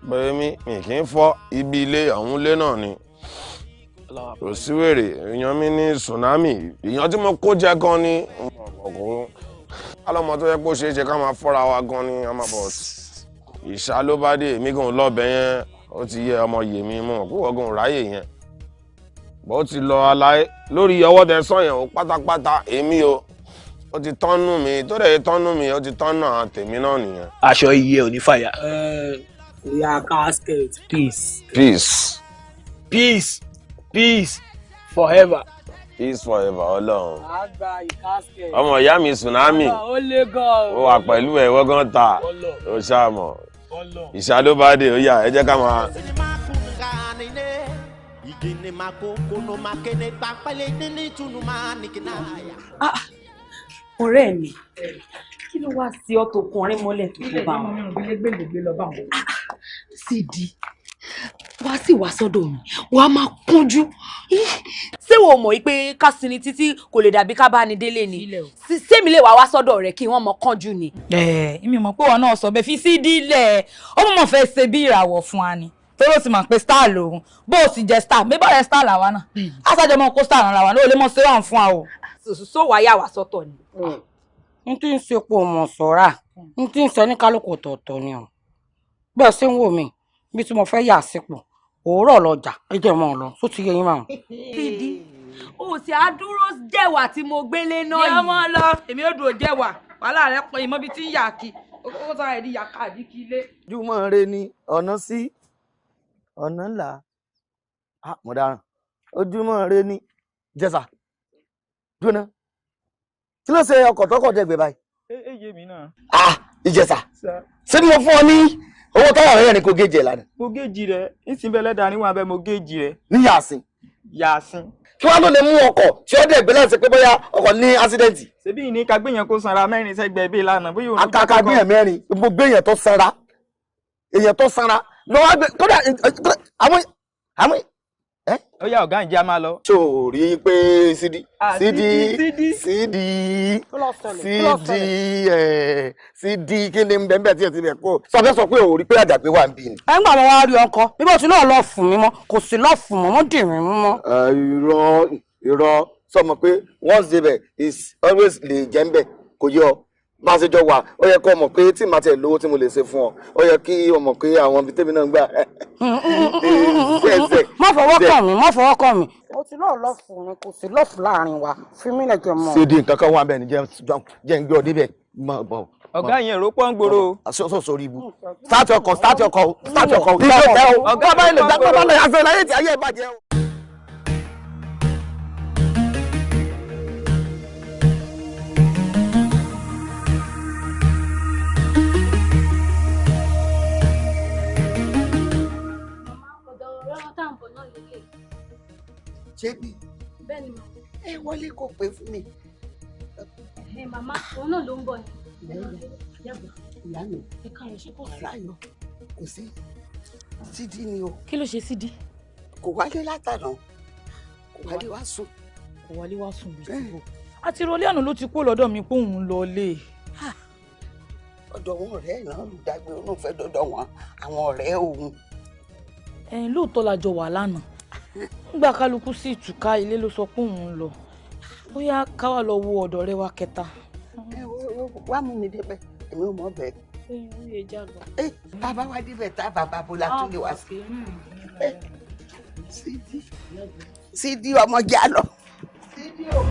Pé mi kì í fọ́ ibi ilé ọ̀hún lé náà ni, kò sí wèrè. Èèyàn mi ní tsunami, èèyàn tí mo kó jẹ gan ni ọkùnrin alọ́mọ tó yẹ kó ṣeé ṣe ká máa fọ́ra wa gan ni a máa bọ̀. Ìṣá ló bá dé, èmi gan lọ́bẹ̀ yẹn, ó ti yẹ ọmọ yèmí mọ̀ kó wọ́n gan ráyè yẹn bó ti lọ aláì lórí ọwọ́ tẹ sọ yẹn o. Pátápátá èmi o, ó ti tọ́nú mi, tó dẹ̀ tọ́nú mi, ó ti tọ́nú àwọn tèmi náà nìyẹn. Aṣọ iye ò ní fàyà. Oya casket, peace. Peace. Peace. Peace forever. Peace forever, Ọlọ́run. Àgbà ìkásẹ̀. Ọmọ ìyá mi tsunami. Ó lé gan. Ó wà pẹ̀lú ẹ̀ wọ́gán ta. Ó ṣàmọ̀. Ìṣá ló bá dé, ó yá, ẹ jẹ́ ká máa. Ọ̀rẹ́ mi, kí ló wá sí ọ tó kọrin mọ́lẹ̀ tó tó bá wọn? Sídi, wá sì wá sọ́dọ̀ mi, wàá máa kúnjú. Ṣé wo mọ̀ pé ká sinmi títí kò lè dàbí ká bá ní délé ni? Sẹ́mi lè wá wá sọ́dọ̀ rẹ̀ kí wọ́n mọ kánjú ni. Ẹ mi mọ̀ pé wọn náà sọ bẹ́ẹ̀ fi Sídi lẹ̀, ó mọ̀ fẹ́ ṣe bí ìràwọ̀ fún wa ni. Torí ó ti mọ̀ pé star lòun, bó o sì jẹ́ star, bébọ̀ rẹ̀ star làwa náà. Aṣáájú ọmọ kó star ràn wá ló lè mọ̀ sí wà fún wa o. Sọ wàá yà wá sọ́tọ̀ ni. N tí ń ṣe pò mọ̀ sọ́ra, n tí ń sọ ní kálukú ọ̀tọ̀ọ̀tọ̀ ni o. Bẹ́ẹ̀ ṣe ń wò mí, bí tí mo fẹ́ yà sípò, òwúrọ̀ lọ́jà, ẹ jẹ́ mọ́ ọ lọ, só ti yẹ yín máa. Sídi, o sì á dúró jẹ̀wà tí mo gbélé náà yìí. Ìyá máa lọ, èmi ò dúró jẹ̀wà, wàhálà rẹ̀ pọ̀ ìmọ̀ bí tí ń yà kí, ó sára ẹ̀dí yà káàdì kí ilé. Júmọ̀ re ni ọ̀nà sí ọ̀nà ńlá, mo dáràn, ojúmọ́ re ni jẹ́sà, dúnà. Kí ló ṣe ọkọ̀ tọkọ̀ dẹ̀gbẹ̀ báyìí? Ẹ yé mi náà. Ah, Ìjẹ̀ṣà, ṣé mo fún ọ ní owó táyà rẹ̀ ni kò géèjì ẹ̀ lánàá? Mo géèjì rẹ̀, ìsìnbẹ̀ lẹ́dàá níwọ̀n abẹ́ mo géèjì rẹ̀. Ní Yàsín. Yàsín. Kí wàá ló lè mú ọkọ̀ tí ó dẹ̀gbẹ́ láti ṣe pé bóyá ọkọ̀ ní ásídẹ̀ǹtì? Ṣebí ìní ká gbéyàn kó sanra mẹ́rin sẹ́gbẹ̀ẹ́ bíi lánàá bóyá òun. Àkàkà gbéyàn mẹ́rin, mo gbéyàn tó sanra. Èèyàn tó sanra. Lọ́wọ́ gbé kódà àwọn Ó yá ọ̀gá ǹjẹ́ a máa lọ. Ṣé o rí i pé Sídi Sídi Sídi Sídi Sídi kí ni bẹ́ẹ̀ tí ẹ ti bẹ̀ kó sọ fẹ́ sọ pé o rí pé àjàgbé wà ń bí ni. Ẹ ń gbà wọn wá rí ọkọ bí bó ti náà lọ fún mi mọ́, kò sí lọ fún mọ́, mọ́ dì mí mú mọ́. Irọ́ irọ́ sọmọ pé once débẹ̀ is always lè jẹ́ ń bẹ̀ kò yọ bá a ṣe jọ wà ó yẹ kó mọ̀ pé tí màá tẹ̀ lówó tí mo lè ṣe fún ọ ó yẹ kí o mọ̀ pé àwọn ibi tèmi náà ń gbà. Má fọwọ́ kàn mí, má fọwọ́ kàn mí. Mo ti lọ́ọ̀ lọ́ọ̀fù mi, kò sí lọ́ọ̀fù láàrin wa, fi mí lẹ́jọ̀ mọ́. Ṣé di nǹkan kan wà bẹ́ẹ̀ ni jẹ́ ń gbé ọ débẹ̀ mọ̀ bọ̀. Ọ̀gá yẹn èrò pọ̀ ń gbòòrò. Sọ sórí ibu. Start ọkọ̀ start ọkọ̀ start ọkọ̀. Ọ̀gá bá ilẹ̀ dágbà bá lọ yàtọ̀ láyé tí ayé ìbàjẹ́ o. Ṣé bí? Bẹ́ẹ̀ni mà. Ẹ wọlé kó pè fún mi. Ẹ màmá, òun náà ló ń bọ̀ ni. Ìyá mi, aláyọ̀ kò sí. Sídi ni o. Kí ló ṣe Sídi? Kò wálé látàná, kò wálé wá sùn. Kò wálé wá sùn bíi tí bò. Àti ìrọ̀lẹ́ àná ló ti kó lọ́dọ̀ mi pé òun lọ lé. Ọ̀dọ̀ wọn ọ̀rẹ́ náà ló dágbé, òun fẹ́ dọ́dọ̀ wọn, àwọn ọ̀rẹ́ òun. Ẹ̀yin lóòótọ́ la jọ wà lánàá. Nígbà kálukú sí ìtúká ilé ló sọ pé òun ń lọ. Bóyá ká wá lọ wo ọ̀dọ̀ rẹ wa kẹta. Ẹ wá mú mi débẹ̀, èmi ò mọ̀ bẹ́ẹ̀. Ẹ bàbá wa débẹ̀ tá bàbá bọ́lá tún lè wá sí. Sídi Sídi ọmọ jà lọ. Sídi o.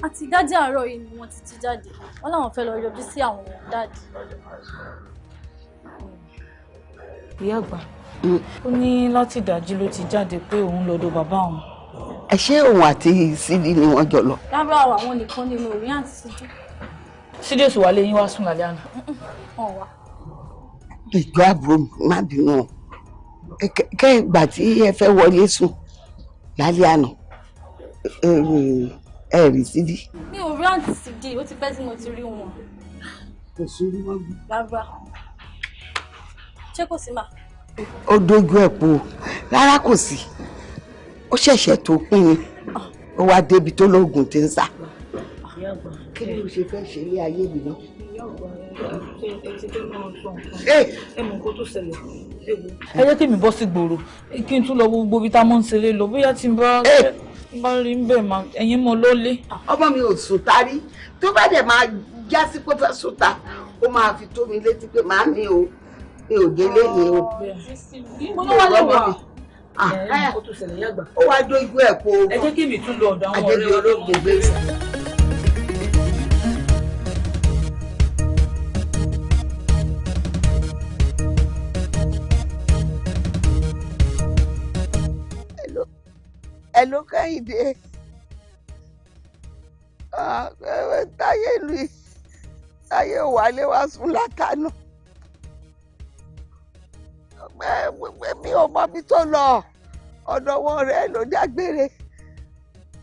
Àti dájú àárọ̀ yìí ni wọ́n ti jí jáde, wọ́n láwọn fẹ́ lọ yọjú sí àwọn dáàdì. Ìyá àgbà, ó ní láti ìdájí ló ti jáde pé òun lọ́dọ̀ bàbá òun. Ẹ ṣé òun àti Sídi ni wọ́n jọ lọ. Rárá o, àwọn nìkan ni mo rí àǹtí Sídi. Sídi ò sì wálé yín wá sùn lálẹ́ àná. Wọ́n wá. Ìjọ àbúrò má bínú o, kẹ́ ìgbà tí ẹ fẹ́ wọlé sùn lálẹ́ àná ẹ rí Sídi. Mi ò rí àǹtí Sídi, ó ti pẹ́ tí mo ti rí wọn. Kò sórí wọn gbé. Rárá. Ṣé kò sí mà? Ó dojú ẹ̀ po, rárá kò sí, ó ṣẹ̀ṣẹ̀ tó pín ni, ó wá débi tó lóògùn tí ń sà. Kí ni o ṣe fẹ́ ṣe ilé ayé mi náà? Ẹ jẹ́ kí mi bọ́ sí gbòòrò kí n tún lọ wo gbogbo ibi tá a mọ̀ ń ṣeré lọ bóyá tí n bá rí ń bẹ̀ máa ẹ̀yin mọ́ ló lé. Ọmọ mi ò sùn tarí, tó bá dẹ̀ máa já sí pé fẹ́ sùn ta, ó máa fi tó mi létí pé màámi o, mi ò délé ni o. Mo ló wá lè wà. Ó wá dójú ẹ̀ po. Ẹ jẹ́ kí mi tún lọ ọ̀dọ̀ àwọn ọ̀rẹ́ Adébí olóògbé gbé. Ẹ ló Kẹ́hìndé. Táyé lu táyé wálé wá sùn látànà. Mi ò mọ ibi tó lọ, ọ̀dọ̀ wọn ọ̀rẹ́ ló dágbére.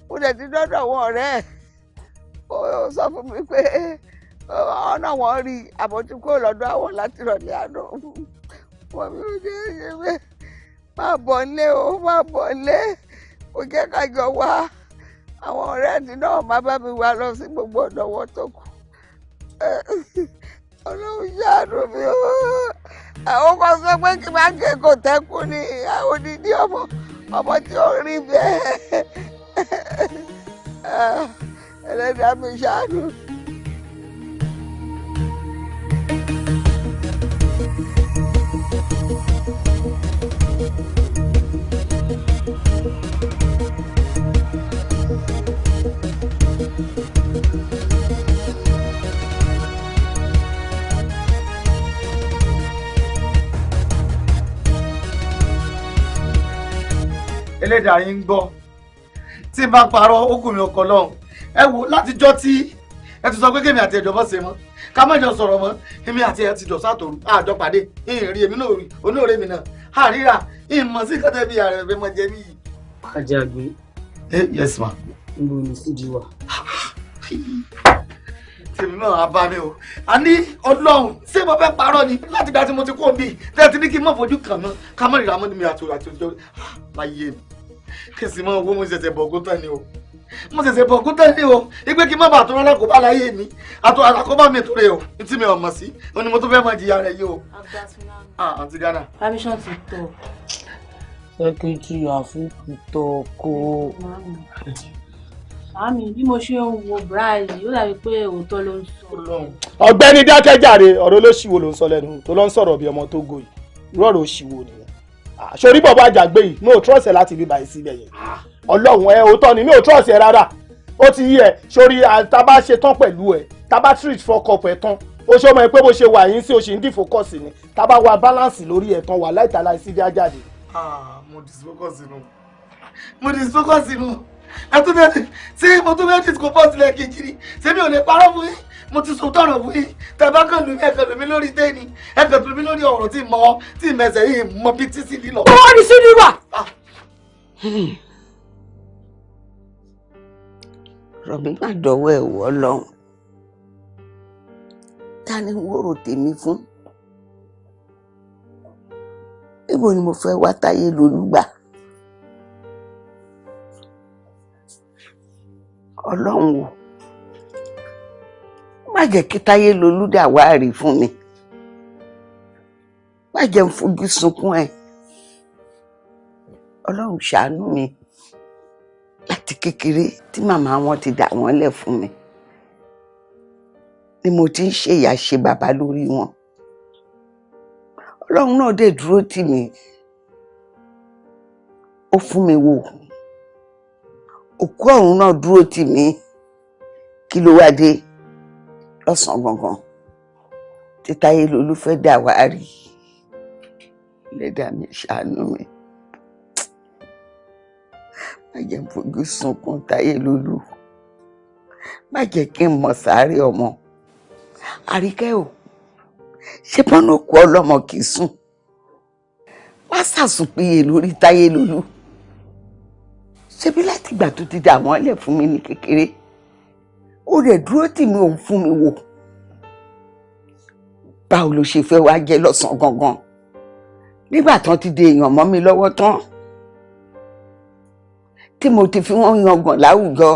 Mo dẹ̀ ti dọ́dọ̀ wọn ọ̀rẹ́, ó sọ fún mi pé ọ̀nà wọn rí àbójúkó lọ́dọ̀ àwọn láti rọ̀lẹ́ àná. Wọ́n mi ò dé ṣe pé má bọ̀ nílé o, má bọ̀ nílé, kò jẹ́ ká jọ wá. Àwọn ọ̀rẹ́ mi náà má bá mi wá lọ sí gbogbo ọ̀dọ̀ wọn tó kù. Ọlọ́run ṣàánú mi o. Àwọn kan sọ pé kí n máa gé kò tẹ́kù ni àwọn odidi ọmọ ọmọ tí ó rí bẹ́ẹ̀. Ẹlẹ́dàá mi ṣàánú. Ẹlẹ́dàá yín ń gbọ́ tí n bá parọ́ ó kù mí ọkọ̀ lọ́hùn. Ẹ wo látijọ́ tí ẹ ti sọ pé kémi àti ẹ̀jọ̀ bọ́ ṣe mọ́, ká má jọ sọ̀rọ̀ mọ́, èmi àti ẹ ti dọ̀sán àtòrú àjọ pàdé, ìrìn rí èmi náà rí onóòrè mi náà àríra ìmọ̀ sí kọ́tẹ́ bí ààrẹ fẹ́ mọ jẹ mí yìí. Àjàgbé. Yes ma. Níbo ni Sídìí wà? Tèmi náà á bá mi o. A ní Ọlọ́run ṣé mo fẹ́ parọ́ ni láti gba tí mo ti kó mi tẹ́ ti ní kí n má fojú kàn mọ́ ká má ríra mọ́ ní mi àti òjò láyé mi. Kí n sì mọ owó mo ṣẹ̀ṣẹ̀ bọ̀ ogún tán ni o. Mo ṣẹ̀ṣẹ̀ bọ̀ ogún tán ni o. Ìgbé kí n má bàa tó rán lákòóbá láyé mi. Àtò àkóbá mi tó rè o. Ní tí mi ò mọ̀ sí, ó ní mo tó fẹ́ máa jìyà rẹ̀ yìí o. Àǹtí Ghana. Permission to talk. Secretary àfúkù tọkọ. Màámi, bí mo ṣe ń wo Bryce, ó dàbí pé òótọ́ ló ń sọ. Ọ̀gbẹ́ni dákẹ́jàre, ọ̀rọ̀ olóṣìwò ló ń sọ lẹ́nu tó ló ń sọ̀rọ̀ bí ọmọ tó go yìí. Irú ọ̀rọ̀ òṣìwò nìyẹn. Sórí bọ̀bọ̀ Àjàgbé yìí, mi ò trust ẹ láti bí báyìí síbẹ̀ yẹn. Ọlọ́run ẹ òótọ́ ni mi ò trust ẹ rárá. Ó ti yí ẹ, sórí tá bá ṣe tán pẹ̀lú ẹ, tá bá treat fọ́kọ̀ up ẹ tán. Ó ṣe ọmọ ẹ pé bó ṣe wà yín sí o ṣì ń dìfocus ni. Tá bá wa balance lórí ẹ tán wà láìtàláì síbi ajáde. Mo disfocus nù. Mo disfocus nù. Ṣé mo tún fẹ́ discomfort lẹ́ẹ̀kejì ni? Ṣé mi ò lè parọ́ fún yín? Mo ti sọ tọ̀rọ̀ fún yín. Tẹ bá kàn lù mí, ẹ̀kàn lù mí lórí téèni, ẹ̀kàn lù mí lórí ọ̀rọ̀ tí mọ tí mẹsẹ̀ yìí mọ bí tí sì lílọ. Ó ní sí níwà. Rọ̀bì má dọ̀wọ́ ẹ̀ wọ́ lọ́hùn. Ta ni wóró tèmi fún? Níbo ni mo fẹ́ wá táyé lolúgbà? Ọlọ́run wò, má jẹ́ kí táyé lolú dà wá rí fún mi, má jẹ́ n fojú sunkún ẹ̀. Ọlọ́run ṣàánú mi. Láti kékeré tí màmá wọn ti dà wọ́n lẹ̀ fún mi ni mo ti ń ṣèyà ṣe bàbá lórí wọn. Ọlọ́run náà dẹ̀ dúró tì mí, ó fún mi wò. Òkú ọ̀run náà dúró tì mí. Kí ló wá dé lọ́sàn-án gangan tí táyé lolú fẹ́ dà wá rí? Lẹ́dàá mi ṣàánú mi, má jẹ́ n fojú sunkún táyé lolú, má jẹ́ kí n mọ̀ sáré ọmọ. Àríkẹ́ o, ṣé bọ́nà òkú ọlọ́mọ kì í sùn? Má sàsùnpìyè lórí táyé lolú. Ṣebí látìgbà tó ti dà wọ́n lẹ̀ fún mi ní kékeré, ó rẹ̀ dúró tì mí, òun fún mi wò. Báwo ló ṣe fẹ́ wá jẹ́ lọ́sàn-án gangan nígbà tán ti di èèyàn mọ́ mi lọ́wọ́ tán, tí mo ti fi wọ́n yangàn láwùjọ?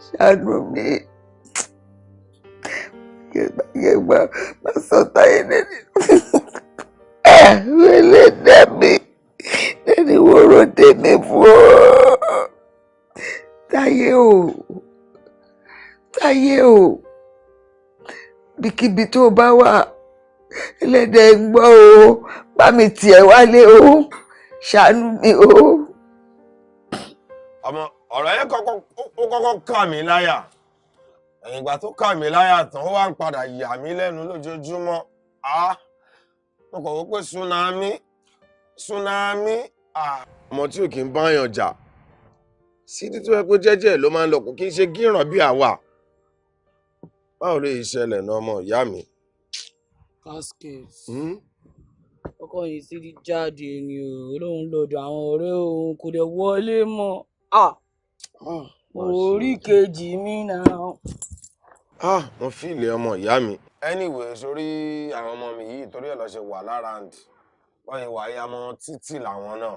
Ṣàánú mi, yẹgbà má sọ táyé lẹ́ni ẹlẹ́dàá mi lẹ́ni wóró tèmi fún ọ. Táyé o, Táyé o, bíkíbi tó bá wà, ẹlẹ́dàá ń gbọ́ o, bá mi tiẹ̀ wálé o, ṣàánú mi o. Ọmọ ọ̀rọ̀ yẹn kọ́kọ́ kà mí láyà. Ẹ̀yìn ìgbà tó kà mí láyà tán, ó wá ń padà yà mí lẹ́nu lójoojúmọ́. Mo kàn wó pé tsunami, tsunami. Ọmọ tí ò kí ń báyàn jà. Sídí tó yẹ pé jẹ́jẹ́ ló máa ń lọ, kò kí ń ṣe gíràn bí àwa. Báwo ló yẹ ṣẹlẹ̀ náà, ọmọ ìyá mi? Casket. Ọkọ yìí sì ti jáde ni o, olóhùn lọ́dọ̀ àwọn ọ̀rẹ́ òun kò dẹ̀ wọlé mọ́. Orí kejì mi náà. Mo fìlẹ̀ ọmọ ìyá mi. Anyway, sórí àwọn ọmọ mi yìí torí ẹ̀ lọ ṣe wà lára àǹdí. Wọ́n yìí wà á mọ títì làwọn náà.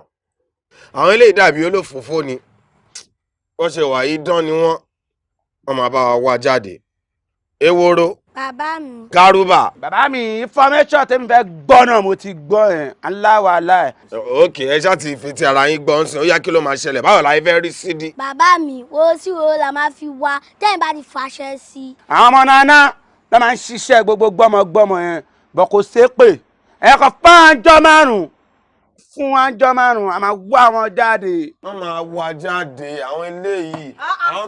Àwọn eléyìí dàbí olófòófó ni. Wọ́n ṣe wà yìí dán ni wọ́n. Wọ́n máa bá wa wá jáde. Eworo. Bàbá mi. Garuba. Bàbá mi, information tẹ́mi fẹ́ gbọ́ náà mo ti gbọ́ ẹ̀ aláwàlá ẹ̀. Ok, ẹ ṣáà ti fi ti ara yín gbọ́ ń sìn, ó yá kí ló máa ṣẹlẹ̀, báwo la fẹ́ rí sídí. Bàbá mi, wo sí wo la máa fi wá tẹ́yìn bá ti fàṣẹ sí. Àwọn ọmọ nana ló máa ń ṣiṣẹ́ gbogbo gbọ́mọgbọ́mọ yẹn, bọ̀ kò ṣépè. Ẹ kàn fún àjọ márùn-ún fún àjọ márùn-ún, a máa wá wọn jáde. Wọ́n máa wá jáde àwọn eléyìí.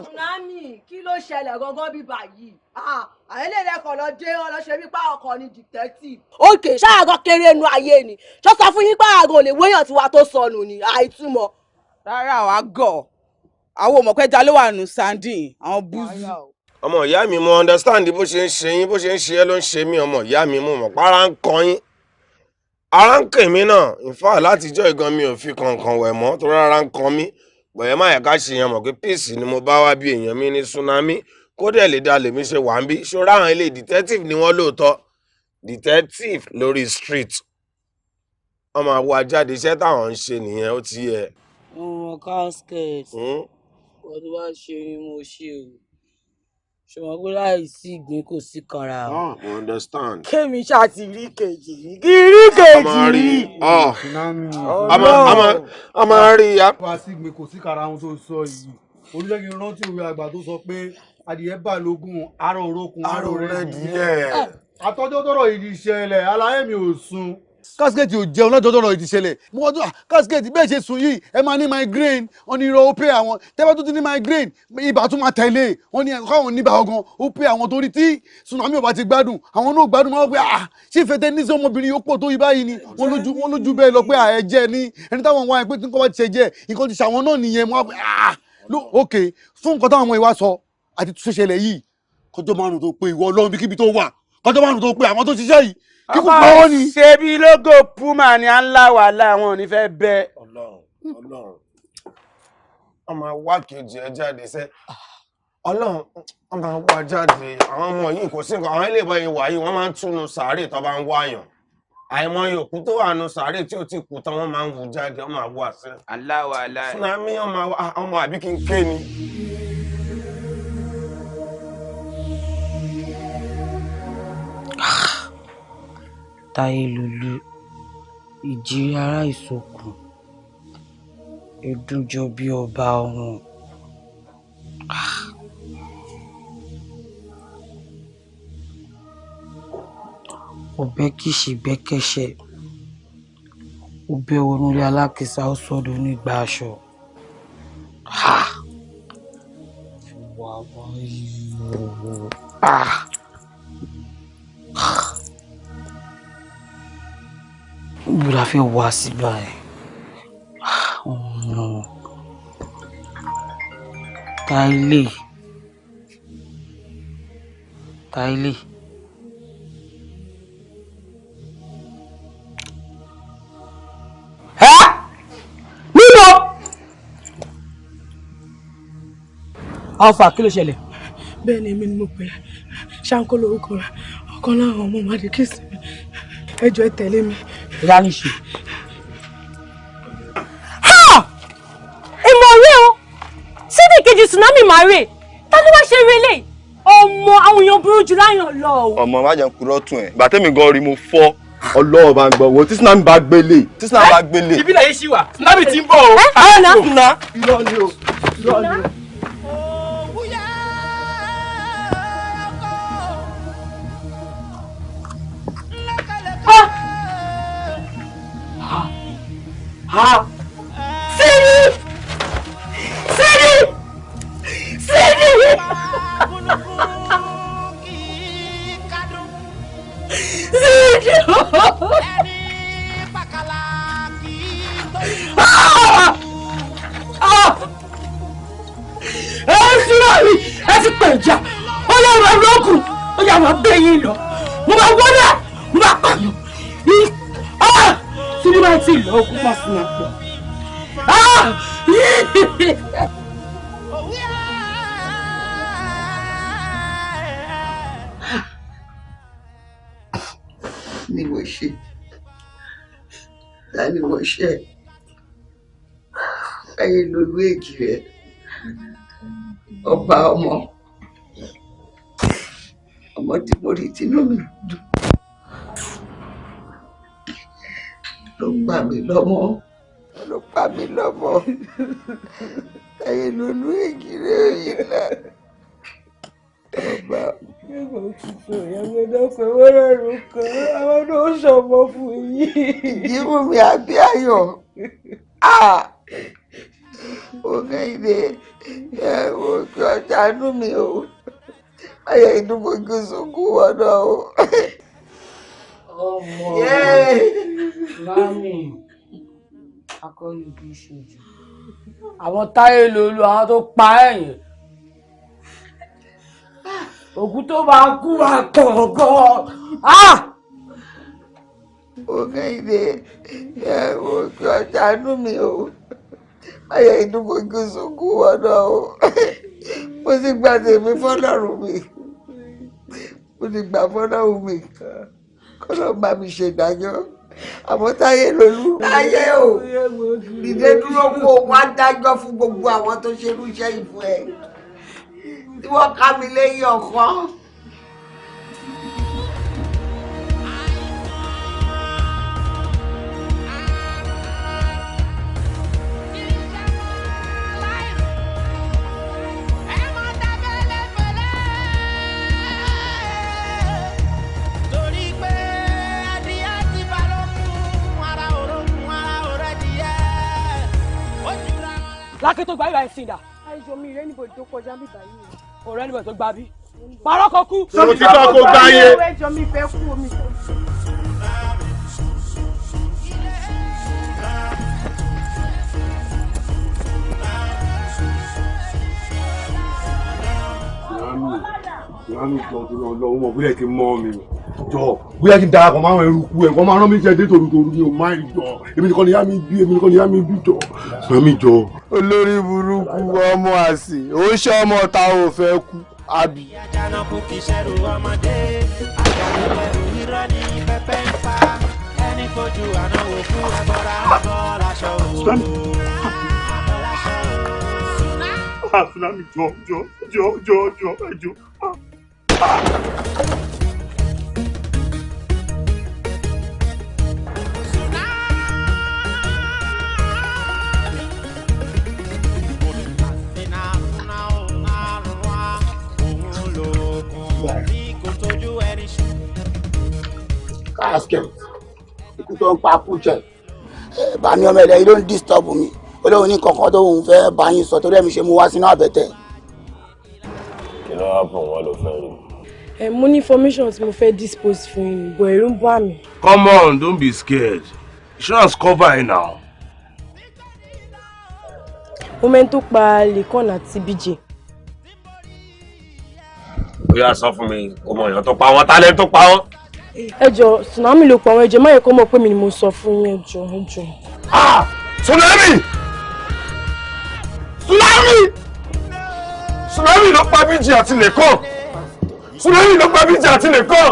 Tsunami, kí ló ṣẹlẹ̀ gangan bí báyìí? Àwọn eléyìí kọ̀ lọ dé wọn lọ ṣe wípé ọkọ̀ ni detective. Òkè ṣáàgọ́ kéré nu ayé ni ṣó sọ fún yín pé àgọ́ ò lè wéyàn tiwa tó sọnù ni àìtúmọ̀. Rárá, àwa gọ̀, àwọn ò mọ̀ pé ẹja ló wà nù sandin àwọn búzú. Ọmọ ìyá mi, mo understand bó ṣe ń ṣe yín, bó ṣe ń ṣe ẹ́ ló ń ṣe mí. Ọmọ ìyá mi, mo mọ̀ pé ara ń kan yín, ara ń kàn mí náà. In fact, látijọ́ ìgan mi ò fi kankan wẹ̀ mọ́ torí ara ń kan mí. Bọ̀yẹ́ má yẹ ká ṣe yẹn mọ̀ pé peace ni mo bá wá bí èèyàn mi ní tsunami kó dẹ̀ lè dá lèmi ṣe wà ń bí. Ṣọ́ra àwọn ilé detective ni wọ́n lóòótọ́, detective lórí street. Wọ́n máa wá jáde, iṣẹ́ táwọn ń ṣe nìyẹn, ó ti yẹ. Ọmọ Casket, wọ́n tó bá ṣe ni mo ṣe o, ṣùgbọ́n pé láì sí ìgbín kò sí kanra o. I understand. Kémi ṣáà ti rí kejì rí kí rí kejì rí. A máa rí ya. Wá sí ìgbín kò sí kara ohun tó sọ yìí. Olùjẹ́ kí n rántí òwe àgbà tó sọ pé adìyẹ bà lógún, aró orókun, aró rẹ̀ díẹ̀. Àtọ́jọ́ tọrọ yìí ti ṣẹlẹ̀, aláyé mi ò sùn. Kásíkẹ́ẹ̀tì ò jẹun lọ́jọ́ tọrọ yìí ti ṣẹlẹ̀. Mo wọ́n tún kásíkẹ́ẹ̀tì bẹ́ẹ̀ ṣe sùn yìí, ẹ máa ní migraine, wọ́n ní irọ́ ó pé àwọn. Tẹ́fẹ́ tó ti ní migraine, ibà tún máa tẹ̀lé. Wọ́n ní káwọn níbà ọgàn, ó pé àwọn torí tí tsunami ò bá ti gbádùn, àwọn náà gbádùn máa wọ́n pé ah ṣé ìfẹ́ tẹ ní sí ọmọbìnrin yóò pọ̀ tó yìí báyìí ni. Wọ́n lójú bẹ́ẹ̀ lọ pé ẹ jẹ́ ní ẹni táwọn wáyé pé tí nǹkan bá ti ṣe jẹ́ nǹkan ti ṣàwọn náà nìyẹn. Mo wá pé ah ok fún nǹkan táwọn ọmọ ìwà sọ àti tó ṣẹlẹ̀ yìí, kọjọ́ márùn tó pé ìwọ Ọlọ́run bíkíbi tó wà, kọjọ́ márùn tó pé àwọn tó ṣiṣẹ́ yìí kíkú pa wọ́n ni. Ṣé bí lógo Puma ni à ń lá wàhálà, àwọn ò ní fẹ́ bẹ́. Ọlọ́run Ọlọ́run, wọ́n máa wá kejì ẹ jáde sẹ́. Ọlọ́run, wọ́n máa wá jáde. Àwọn ọmọ yìí kò sí nǹkan, àwọn ilé ìbọn yìí wà yìí, wọ́n máa ń túnú sàárè tó bá ń wáyàn. Àìmọye òkú tó wà nù sàárè tí ò ti kú tán, wọ́n máa ń wù jáde, wọ́n máa wà sí. Aláwàlá. Tsunami ọmọ àbí kí n ké ni. Táyé lulú ìjírí ará ìsokùn ẹdúnjọ bí ọba ọrùn. Ọbẹ kìsì gbẹkẹsẹ ọbẹ wọnúlé alákìsà ó sọdọ nígbà aṣọ. Níbo la fẹ́ wá sí báyìí? Ọ̀nà Táílè Táílè. Níbo? Alfa, kí ló ṣẹlẹ̀? Bẹ́ẹ̀ ni, èmi ni mo pè é. Ṣáńkó lórúkọ rẹ̀, ọ̀kan lára àwọn ọmọ màdìkísì mi. Ẹ jọ̀ọ́ ẹ tẹ̀lé mi. Ìdánìṣe. Ìmọ̀ rẹ̀ o, sídìí kejì tsunami máa rè, ta ló wá ṣe relé? Ọmọ àwọn èèyàn burú jù láyàn lọ o. Ọmọ má jẹun kúrọ́ tún ẹ̀. Ìgbà tẹ́mi gan rí mo fọ́. Ọlọ́run bá ń gbọ́ wo tí tsunami bá gbélé. Tí tsunami bá gbélé. Ibi làyè ṣì wà, tsunami ti ń bọ̀ o. Ẹ ọ̀nà. Irọ́ ni o, irọ́ ni o. Ha! Sidi! Sidi! Sidi! Sidi! Ah! mi, ẹ ti pè jà, ó yà wọ́n lókun, ó yà wọ́n bẹ́ yín lọ, mo máa wọlé, mo máa pààyàn. Sinimá ti lọ okùn pọ̀ sí máa pọ̀. Ni mo ṣe, ta ni mo ṣe, ayé lolú èjì rẹ, ọba ọmọ, ọmọ tí mo rí tinú mi dùn ló pa mí lọ́mọ, ló pa mí lọ́mọ, ayé lolú èjì rẹ òyìn náà, ọba. Ìdíwọ́ mi àbí ayọ̀, ògèdè òkè ọjà inú mi o, ayọ̀ inú gbogbo sunkún wọnà o. Ọmọ mami, akọni kì í ṣojú. Àwọn táyé lolú, àwọn tó pa ẹ̀yìn. Òkú tó máa kú wa kọ̀ọ̀kan. Ògèdè òkè ọjà inú mi o, ayọ̀ inú gbogbo sunkún wọnà o. Mo sì gba tèmi fọlọ́run mi, mo sì gbà fọlọ́run mi, kọ́lọ́ bá mi ṣe ìdájọ́. Àmọ́ táyé lolú, táyé o, dìde dúró kó o wá dájọ́ fún gbogbo àwọn tó ṣerú iṣẹ́ yìí fún ẹ, tí wọ́n ká mi lẹ́yìn ọ̀kan. Torí pé adìyẹ ti bá lókun, ara òrókun, ara òrẹ́dìyẹ. Ó jura wọn lọ. Lákè tó gba ìwà ẹ̀sìn dà. Àìjọ mi rẹ́ níbo tó kọjá bíbá yìí. Ọ̀rẹ́ níbo tó gba bí. Parọ́ kan kú. Sọ ti tọ́ kó gbáyé. Ẹjọ́ mi fẹ́ kú omi. Tsunami jọ torí Ọlọ́run mọ̀ bóyá ti mọ́ mi jọ bóyá kí n darapọ̀ mọ́ àwọn eruku ẹ̀ kọ́ máa rán mi jẹ́ dé tòrútòrú mi ò má rí jọ, èmi nìkan ni yá mi bí, èmi nìkan ni yá mi bí jọ. Tsunami jọ. Olórí burúkú ọmọ àsè, ó ṣe ọmọ ta ò fẹ́ kú àbí. Àjànàkú kì í ṣẹrù ọmọdé, àjànàkú ẹrù irọ́ ní pẹpẹ ń pa. Ẹni fojú àná wò kú ẹbọra bọ́ láṣọ o. Tsunami jọ jọ jọ jọ jọ jọ. Casket ikú tó ń pa kú jẹ bàmí ọmọ ẹ̀rẹ́ yìí ló ń disturb mi, olóhùn ní kankan tó ń fẹ́ bá yín sọ torí ẹ̀mí ṣe mú wá sínú àbẹ̀tẹ̀. Kí ló wá pọ̀ wọ́n ló fẹ́ rí? Ẹ mo ní information tí mo fẹ́ dispose fún yín, bọ̀ ẹ̀rù ń bà mí. Come on, don't be scared. Insurance cover ẹ now. Mo mẹ́ni tó pa Lẹ́kàn àti BJ. Ó yá sọ fún mi, o mọ èèyàn tó pa wọ́n, talent tó pa wọ́n. Ẹ jọ̀ọ́ Tsunami ló pa àwọn, ẹ jọ̀ọ́ má yẹ kó mọ̀ pé mi ni mo sọ fún yín, ẹ jọ̀ọ́ ẹ jọ̀ọ́. Tsunami! Tsunami! Tsunami ló pa BJ àti Lẹ́kàn. Tsunami ló pa BJ àti Lẹ́kàn.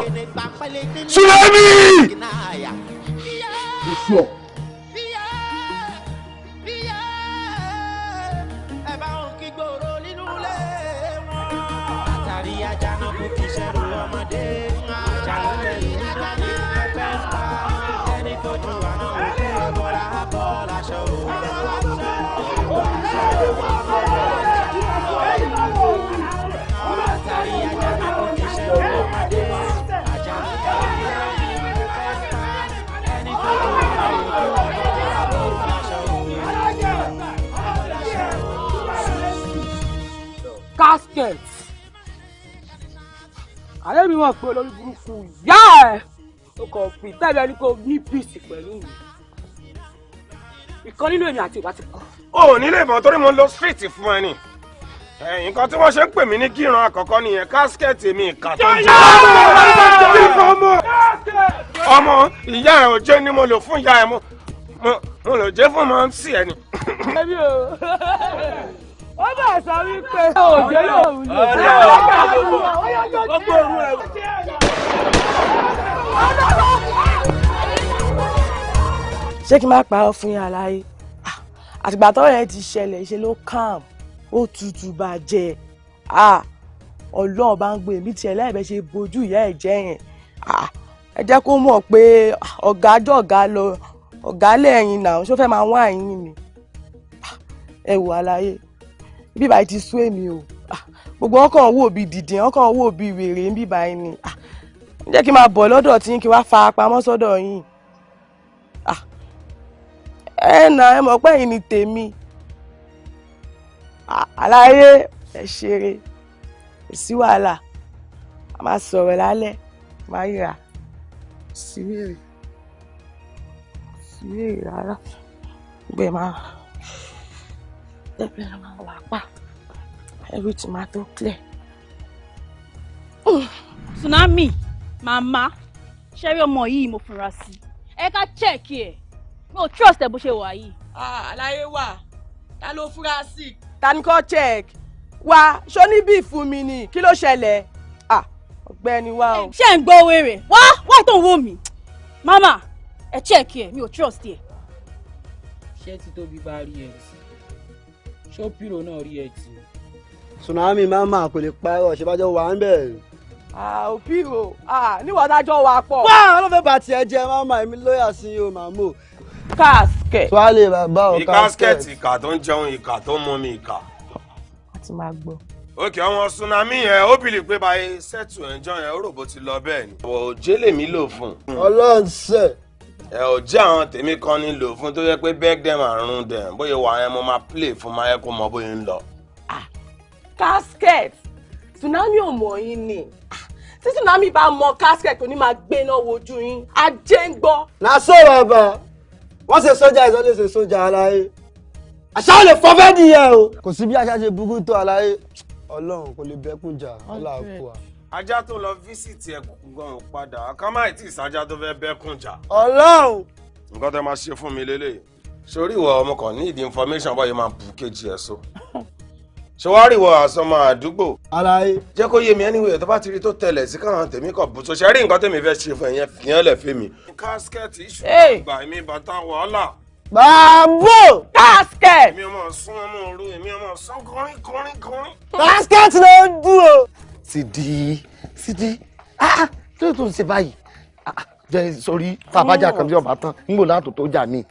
Tsunami! Látàrí Àjànàkú kì í ṣẹrù ọmọdé, àjànàkú ẹrù irọ́ ní pẹpẹ ń pa. Ẹni fojú àná wò kú ẹbọra bọ́ láṣọ o. Látàrí Àjànàkú kì í ṣẹrù ọmọdé, àjànàkú ẹrù irọ́ ní pẹpẹ ń pa. Ẹni fojú àná wò kú ẹbọra bọ́ láṣọ o. Casket. Àlẹ́ mi wọ̀n pé olórí burúkú yá ẹ̀. O kò fi tẹ́lẹ̀ ní kò ní peace pẹ̀lú mi. Ìkan nínú èmi àti ìwà ti kú. O ò ní lè mọ̀ torí mo ń lọ street fún ẹ ni. Nǹkan tí wọ́n ṣe ń pè mí ní kíran àkọ́kọ́ nìyẹn, casket mi ìkà tó jẹ́. Ọmọ ìyá ẹ̀ ò jẹ́ ni mo lò fún ìyá ẹ̀, mo lò jẹ́ fún mọ́ sí ẹ ni. Ó bá sọ wípé òjò yóò wúlò. Ṣé kí n má parọ́ fún yín aláyé, àtìgbà tọ́rọ̀ yẹn ti ṣẹlẹ̀ ṣe ló calm, ó tutù bàjẹ́. Ọlọ́run bá ń gbé èmi tiẹ̀ láìpẹ́ ṣe bojú ìyá ẹ̀ jẹ́ yẹn. Ẹ jẹ́ kó mọ̀ pé ọ̀gá jọ̀gá lọ, ọ̀gá lẹ́yìn náà ṣó fẹ́ máa wá yín ni. Ẹ wò aláyé, bí báyìí ti sú èmi o, gbogbo wọn kàn wò bí dìdì, wọn kàn wò bí wèrè ń bí báyìí ni. Jẹ́ kí n máa bọ̀ lọ́dọ̀ tí kí n wá fa pamọ́ sọ́dọ̀ yín. Ẹ nà ẹ mọ̀ pé ẹ̀yin ni tèmi. Aláyé ẹ ṣeré, kò sí wàhálà, a máa sọ̀rọ̀ lálẹ́, máa ríra. Sí wèrè, sí wèrè rárá, gbẹ máa tẹ́pẹ́ máa wà pa, everything máa tó clear. Tsunami, màmá, ṣẹ́rí ọmọ yìí mo fura sí. Ẹ ká check ẹ̀, mi ò trust ẹ bó ṣe wà yìí. Aláyé wà, ta ló fura sí? Ta ni kò check? Wá, ṣó ní bí fún mi ni, kí ló ṣẹlẹ̀? Ọ̀gbẹ́ni wá o. Ṣé ń gbọ́ wèrè? Wá wá tó ń wò mí. Màmá, ẹ check ẹ, mi ò trust ẹ. Ṣé tí Tóbi bá rí ẹ tì? Ṣó Pírò náà rí ẹ tì? Tsunami mama kò lè pa ẹ̀rọ ṣèbájọ́ wà ń bẹ̀. Òpìrò, níwọ̀n dájọ́ wà pọ̀. Wá ọlọ́fẹ́ bá tiẹ̀ jẹ́ mama, èmi lóyà sí o màmú. Casket. Tuwálé bàbá o casket. Ìkà tó ń jẹun, ìkà tó ń mumi ìkà. A ti máa gbọ́. Òkè àwọn tsunami yẹn ó bìlì pé báyìí sẹ́tù ẹ̀jọ́ yẹn ó rò bó ti lọ bẹ́ẹ̀ ni. Òjé lèmi lò fún. Ọlọ́run sẹ̀. Ẹ ò jẹ́ àwọn tèmi kan ní lò fún tó yẹ pé beg them and run them, bóyá wà yẹn mo máa play fún máa yẹ kó mọ bóyá ń lọ. Casket, tsunami ò mọ̀ yín ni. Tí tsunami bá mọ casket kò ní máa gbéná wojú yín, ajé ń gbọ́. Na so bàbá, wọ́n ṣe sójà ìsọdẹ̀ ṣe sójà aláyé. Àṣà ò lè fọ́ fẹ́ nìyẹn o. Kò sí bí àṣà ṣe burú tó aláyé. Ọlọ́run kò lè bẹ́kún jà, Ọlọ́run kò wá. Ajá tó lọ físìtì ẹkùn gan ò padà, ká má tí ìsájá tó fẹ́ bẹ́kún jà. Ọlọ́run. Nǹkan tẹ́ máa ṣe fún mi lélẹ̀. Sórí ìwọ ọmọ kan ní ìdí information báyìí máa bù kejì ẹ̀ so. Ṣé wàá rí ìwọ àsọmọ àdúgbò? Aláyé. Jẹ́ kó yé mi anyway, tó bá ti rí tó tẹlẹ̀ sí káwọn tèmi kàn bù tó ṣe rí nǹkan tèmi fẹ́ ṣe fún ẹ̀yẹn fìyẹn lẹ̀ fẹ́ mi. Casket iṣu àgbà mi bàtà wàhálà. Bàbá! Casket! Èmi ọmọ sún ọmọ òru, èmi ọmọ sún kọrin kọrin kọrin. Casket ló ń dùn o. Sídì Sídì, kí ló tó ń ṣe báyìí? Jẹ́ sórí tàbájà kan bí ọba tán, ń gbò látò tó jà mí.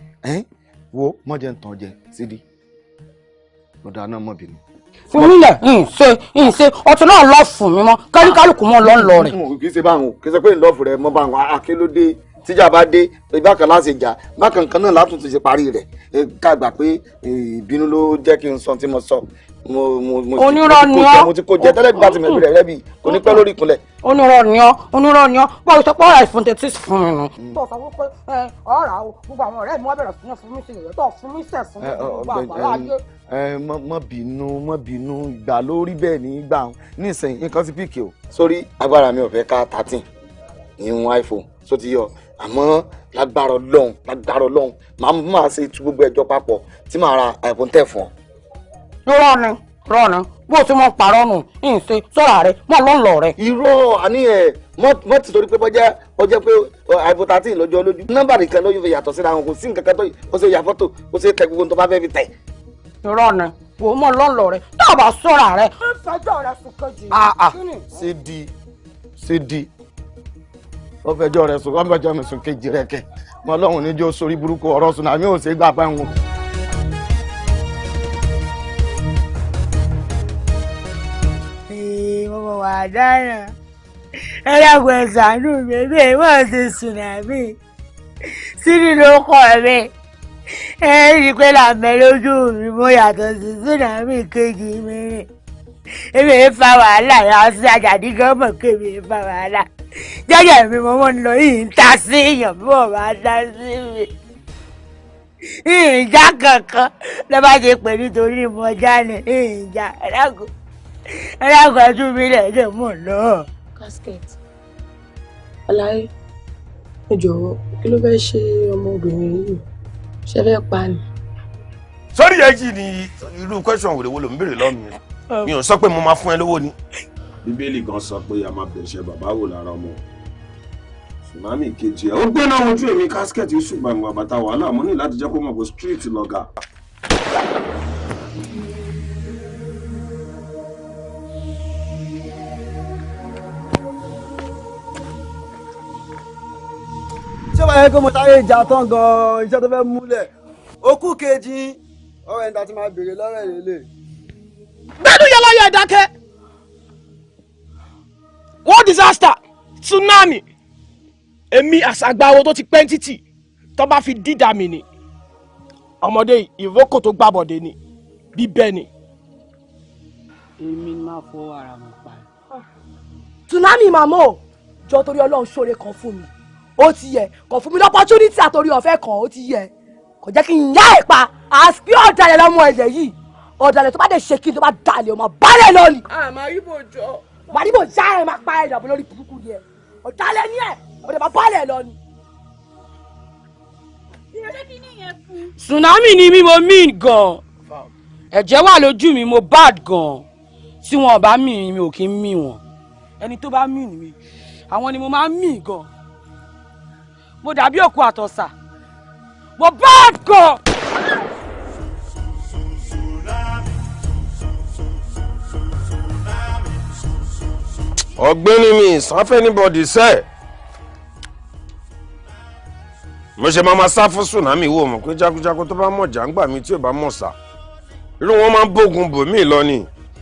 Wo mọ̀jẹ̀ ń tàn jẹ Sídì. Lọ́dà náà mọ̀ bínú. Fún mi lẹ̀, ń ṣe ọtún náà lọ fún mi mọ́, kálíkálùkù mọ́ lọ́ ń lọ rẹ̀. Kì í ṣe báwọn, kì í ṣe pé ńlọ́ọ̀fù rẹ̀ mọ́ báwọn, akélódé tíjà bá dé ìbákan láti jà bákan kan náà látún ti ṣe parí rẹ̀ ká gbà pé ìbínú ló jẹ́ kí n sọ tí mo sọ. Onírọ́ ni ọ́. Mo ti kó jẹ tẹ́lẹ̀ bí bá ti mẹ̀bí rẹ̀ rẹ́bì kò ní pẹ́ lórí ìkúnlẹ̀. Onírọ́ ni ọ́, onírọ́ ni ọ́, báwo sọ pé ọ̀rọ̀ iPhone 36 fún mi nù. Tó sọ wípé ọ̀rọ̀ àwọn gbogbo àwọn ọ̀rẹ́ mi wọ́n bẹ̀rẹ̀ sí ní fún mi sí ìyẹn tó fún mi sẹ̀ fún mi gbogbo àgbàlá ayé. Má bínú, má bínú, ìgbà lórí bẹ́ẹ̀ ní gbà nísìnyí nǹkan ti píìkì o. Sórí agbára mi ò fẹ́ ká 13 ìhun iPhone só ti yọ, àmọ́ lágbára Ọlọ́run, lágbára Ọlọ́run màá ṣe tú gbogbo ẹjọ́ papọ̀ tí màá ra iPhone 10 fún ọ. Irọ́ ni, irọ́ ni, bó o ti mọ pàrọ̀ nù, ń ṣe sọ́ra rẹ, mọ́ ló ń lọ rẹ. Irọ́ àní ẹ̀ mọ́ ti torí pé bọ́jẹ́ pé iPhone 13 lọ́jọ́ lójú nọ́mbà nìkan lójú fi yàtọ̀ síra wọn, kò sí nǹkan kan tó kò ṣe ya fọ́tò kò ṣe tẹ gbogbo tó bá fẹ́ fi tẹ̀. Irọ́ ni, wò ó mọ́ ló ń lọ rẹ, tó o bá sọ́ra rẹ. Ìfẹjọ́ rẹ sùn kejì. Sídì Sídì ó fẹjọ́ rẹ̀ sùn, ó fẹjọ́ mi sùn kejì rẹ̀ kẹ̀ mọ́ Ọlọ́run níjó sórí burúkú ọ̀rọ̀ sùn àmì ò ṣe gbà bá wọn. Mo wà dáràn, ẹ dákun ẹ ṣàánú mi, èmi wọ́n ti tsunami Sídì ló kọ́ mi, ẹ rí i pé làmẹ́ lójú mi mo yàtọ̀ sí tsunami kejì mi rìn, èmi ń fa wàhálà yà sí Àjàdí gan mọ̀ pé èmi ń fa wàhálà jẹ́jẹ́ mi mo mọ̀ ń lọ yìí ń ta sí èèyàn bí wọ́n bá ta sí mi ìjà kankan ló bá ṣe pè nítorí mo já ni ìjà ẹ dákun. Ẹ dákun ẹ tú mi lẹ̀ jẹ́ mọ̀ lọ. Casket. Aláyé, ẹ jọ̀wọ́, kí ló fẹ́ ṣe ọmọbìnrin yìí? Ṣé fẹ́ pa ni? Sórí ẹ jì ní irú question wèrè wo ló ń béèrè lọ́ọ̀ mi? Mi ò sọ pé mo máa fún ẹ lówó ni. Bíbélì gan sọ pé a máa bẹ̀ṣẹ̀ bàbá wò lára ọmọ. Tsunami kejì ẹ̀ ó gbéná ojú èmi Casket ṣùgbọ́n àwọn àbàtà wàhálà mo ní láti jẹ́ kó mọ̀ pé street lọ̀gà. Ṣé wàá yẹ kó mo sáré ìjà tán gan-an iṣẹ́ tó fẹ́ múlẹ̀ okú kejì ọ̀rọ̀ ẹni tá a ti máa béèrè lọ́rọ̀ ẹ̀ lélẹ̀. Gbẹ́nu yẹn lọ́yọ̀ ìdákẹ́. What disaster? Tsunami. Èmi àṣàgbàwo tó ti pẹ́ títì tó bá fi dídà mí ni. Ọmọdé ìrókò tó gbàbọ̀dé ni bíbẹ́ ni. Èmi máa fọ ara mi pa. Tsunami màmá o, jọ torí Ọlọ́run ṣoore kan fún mi. Ó ti yẹ kò fún mi lọ́pọ́túnítì àtòrí ọ̀fẹ́ kan, ó ti yẹ kò jẹ́ kí n yá ẹ̀ pa àti ọ̀dàlẹ̀ lọ́mọ ẹ̀jẹ̀ yìí, ọ̀dàlẹ̀ tó bá dẹ̀ ṣe kí n tó bá dalẹ̀ ọmọ balẹ̀ lọ ni. Àmàríbò jọ. Màríbò já ẹ̀ máa pa ẹ̀ dàbọ̀ lórí burúkú ni ẹ̀, ọ̀dàlẹ̀ ni ẹ̀, ọ̀dẹ̀ máa balẹ̀ lọ ni. Tsunami ni mí, mo mean gan. Ẹ̀jẹ̀ wà lójú mi, mo bad gan. Tí wọn bá mì mi ò kí ń mì wọn. Ẹni tó bá mì mí, àwọn ni mo máa ń mì gan. Mo dàbí òkú àtọ̀sà. Mo bad gan. Ọ̀gbẹ́ni mi ìsáfẹ́ anybody sẹ́. Mo ṣe máa ma sá fún tsunami wo mọ̀ pé jákujáku tó bá mọ̀ jàǹgbà mi tí ò bá mọ̀ sá. Irú wọn máa ń bógun bò mí lọ ni.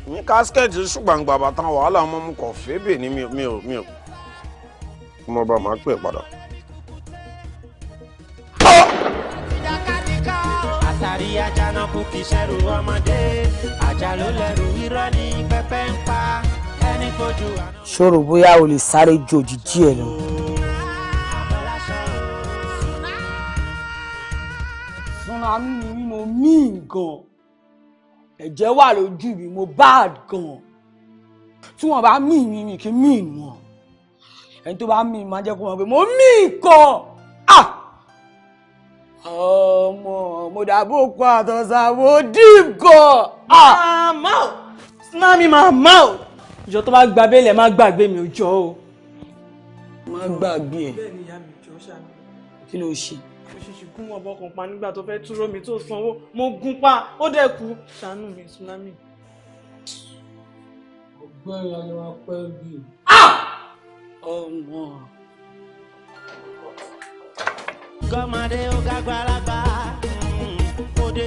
Mi Casket ṣùgbọ́n bàtà wàhálà ọmọ mu kàn fébè ní mi ò. Mo bá máa pè padà. Àtàrí àjànàkú kì í ṣẹrù ọmọdé, àjà ló lẹ́rù, irọ́ ní pẹpẹ ń pa ẹni fojú àná. Ṣòro bóyá o lè sáré ju òjijì ẹ lọ. Tsunami ni mí, mo mean gan. Ẹ̀jẹ̀ wà lójú mi, mo bad gan. Tí wọ́n bá mì mí, mi kì í mì wọ́n. Ẹni tó bá mì máa jẹ́ kó mọ̀ pé mo mean gan. Ah! Ọmọ mo dàbò kó àtọ̀sà, mo deep gan. Màmá o, tsunami màmá o. Ìjọ tó bá gba abẹ́lẹ̀ má gbàgbé mi ò jọ o. Má gbàgbé ẹ. Bẹ́ẹ̀ni ìyá mi jọ ṣàánú. Kí ló ṣe? Mo ṣe ṣìgún ọ̀bọ kan pa nígbà tó fẹ́ túró mi tó sanwó. Mo gún pa, ó dẹ̀ kú. Ṣàánú mi, tsunami. Ọgbẹ́ni ayé wa pẹ́ bí. Ọmọ. Gọ́mọdé ó gágbálagbá, òde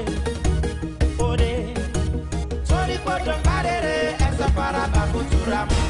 òde torí gbọ́dọ̀ kárẹ̀rẹ̀ ẹ̀sọ́ faraba kò túra mọ́.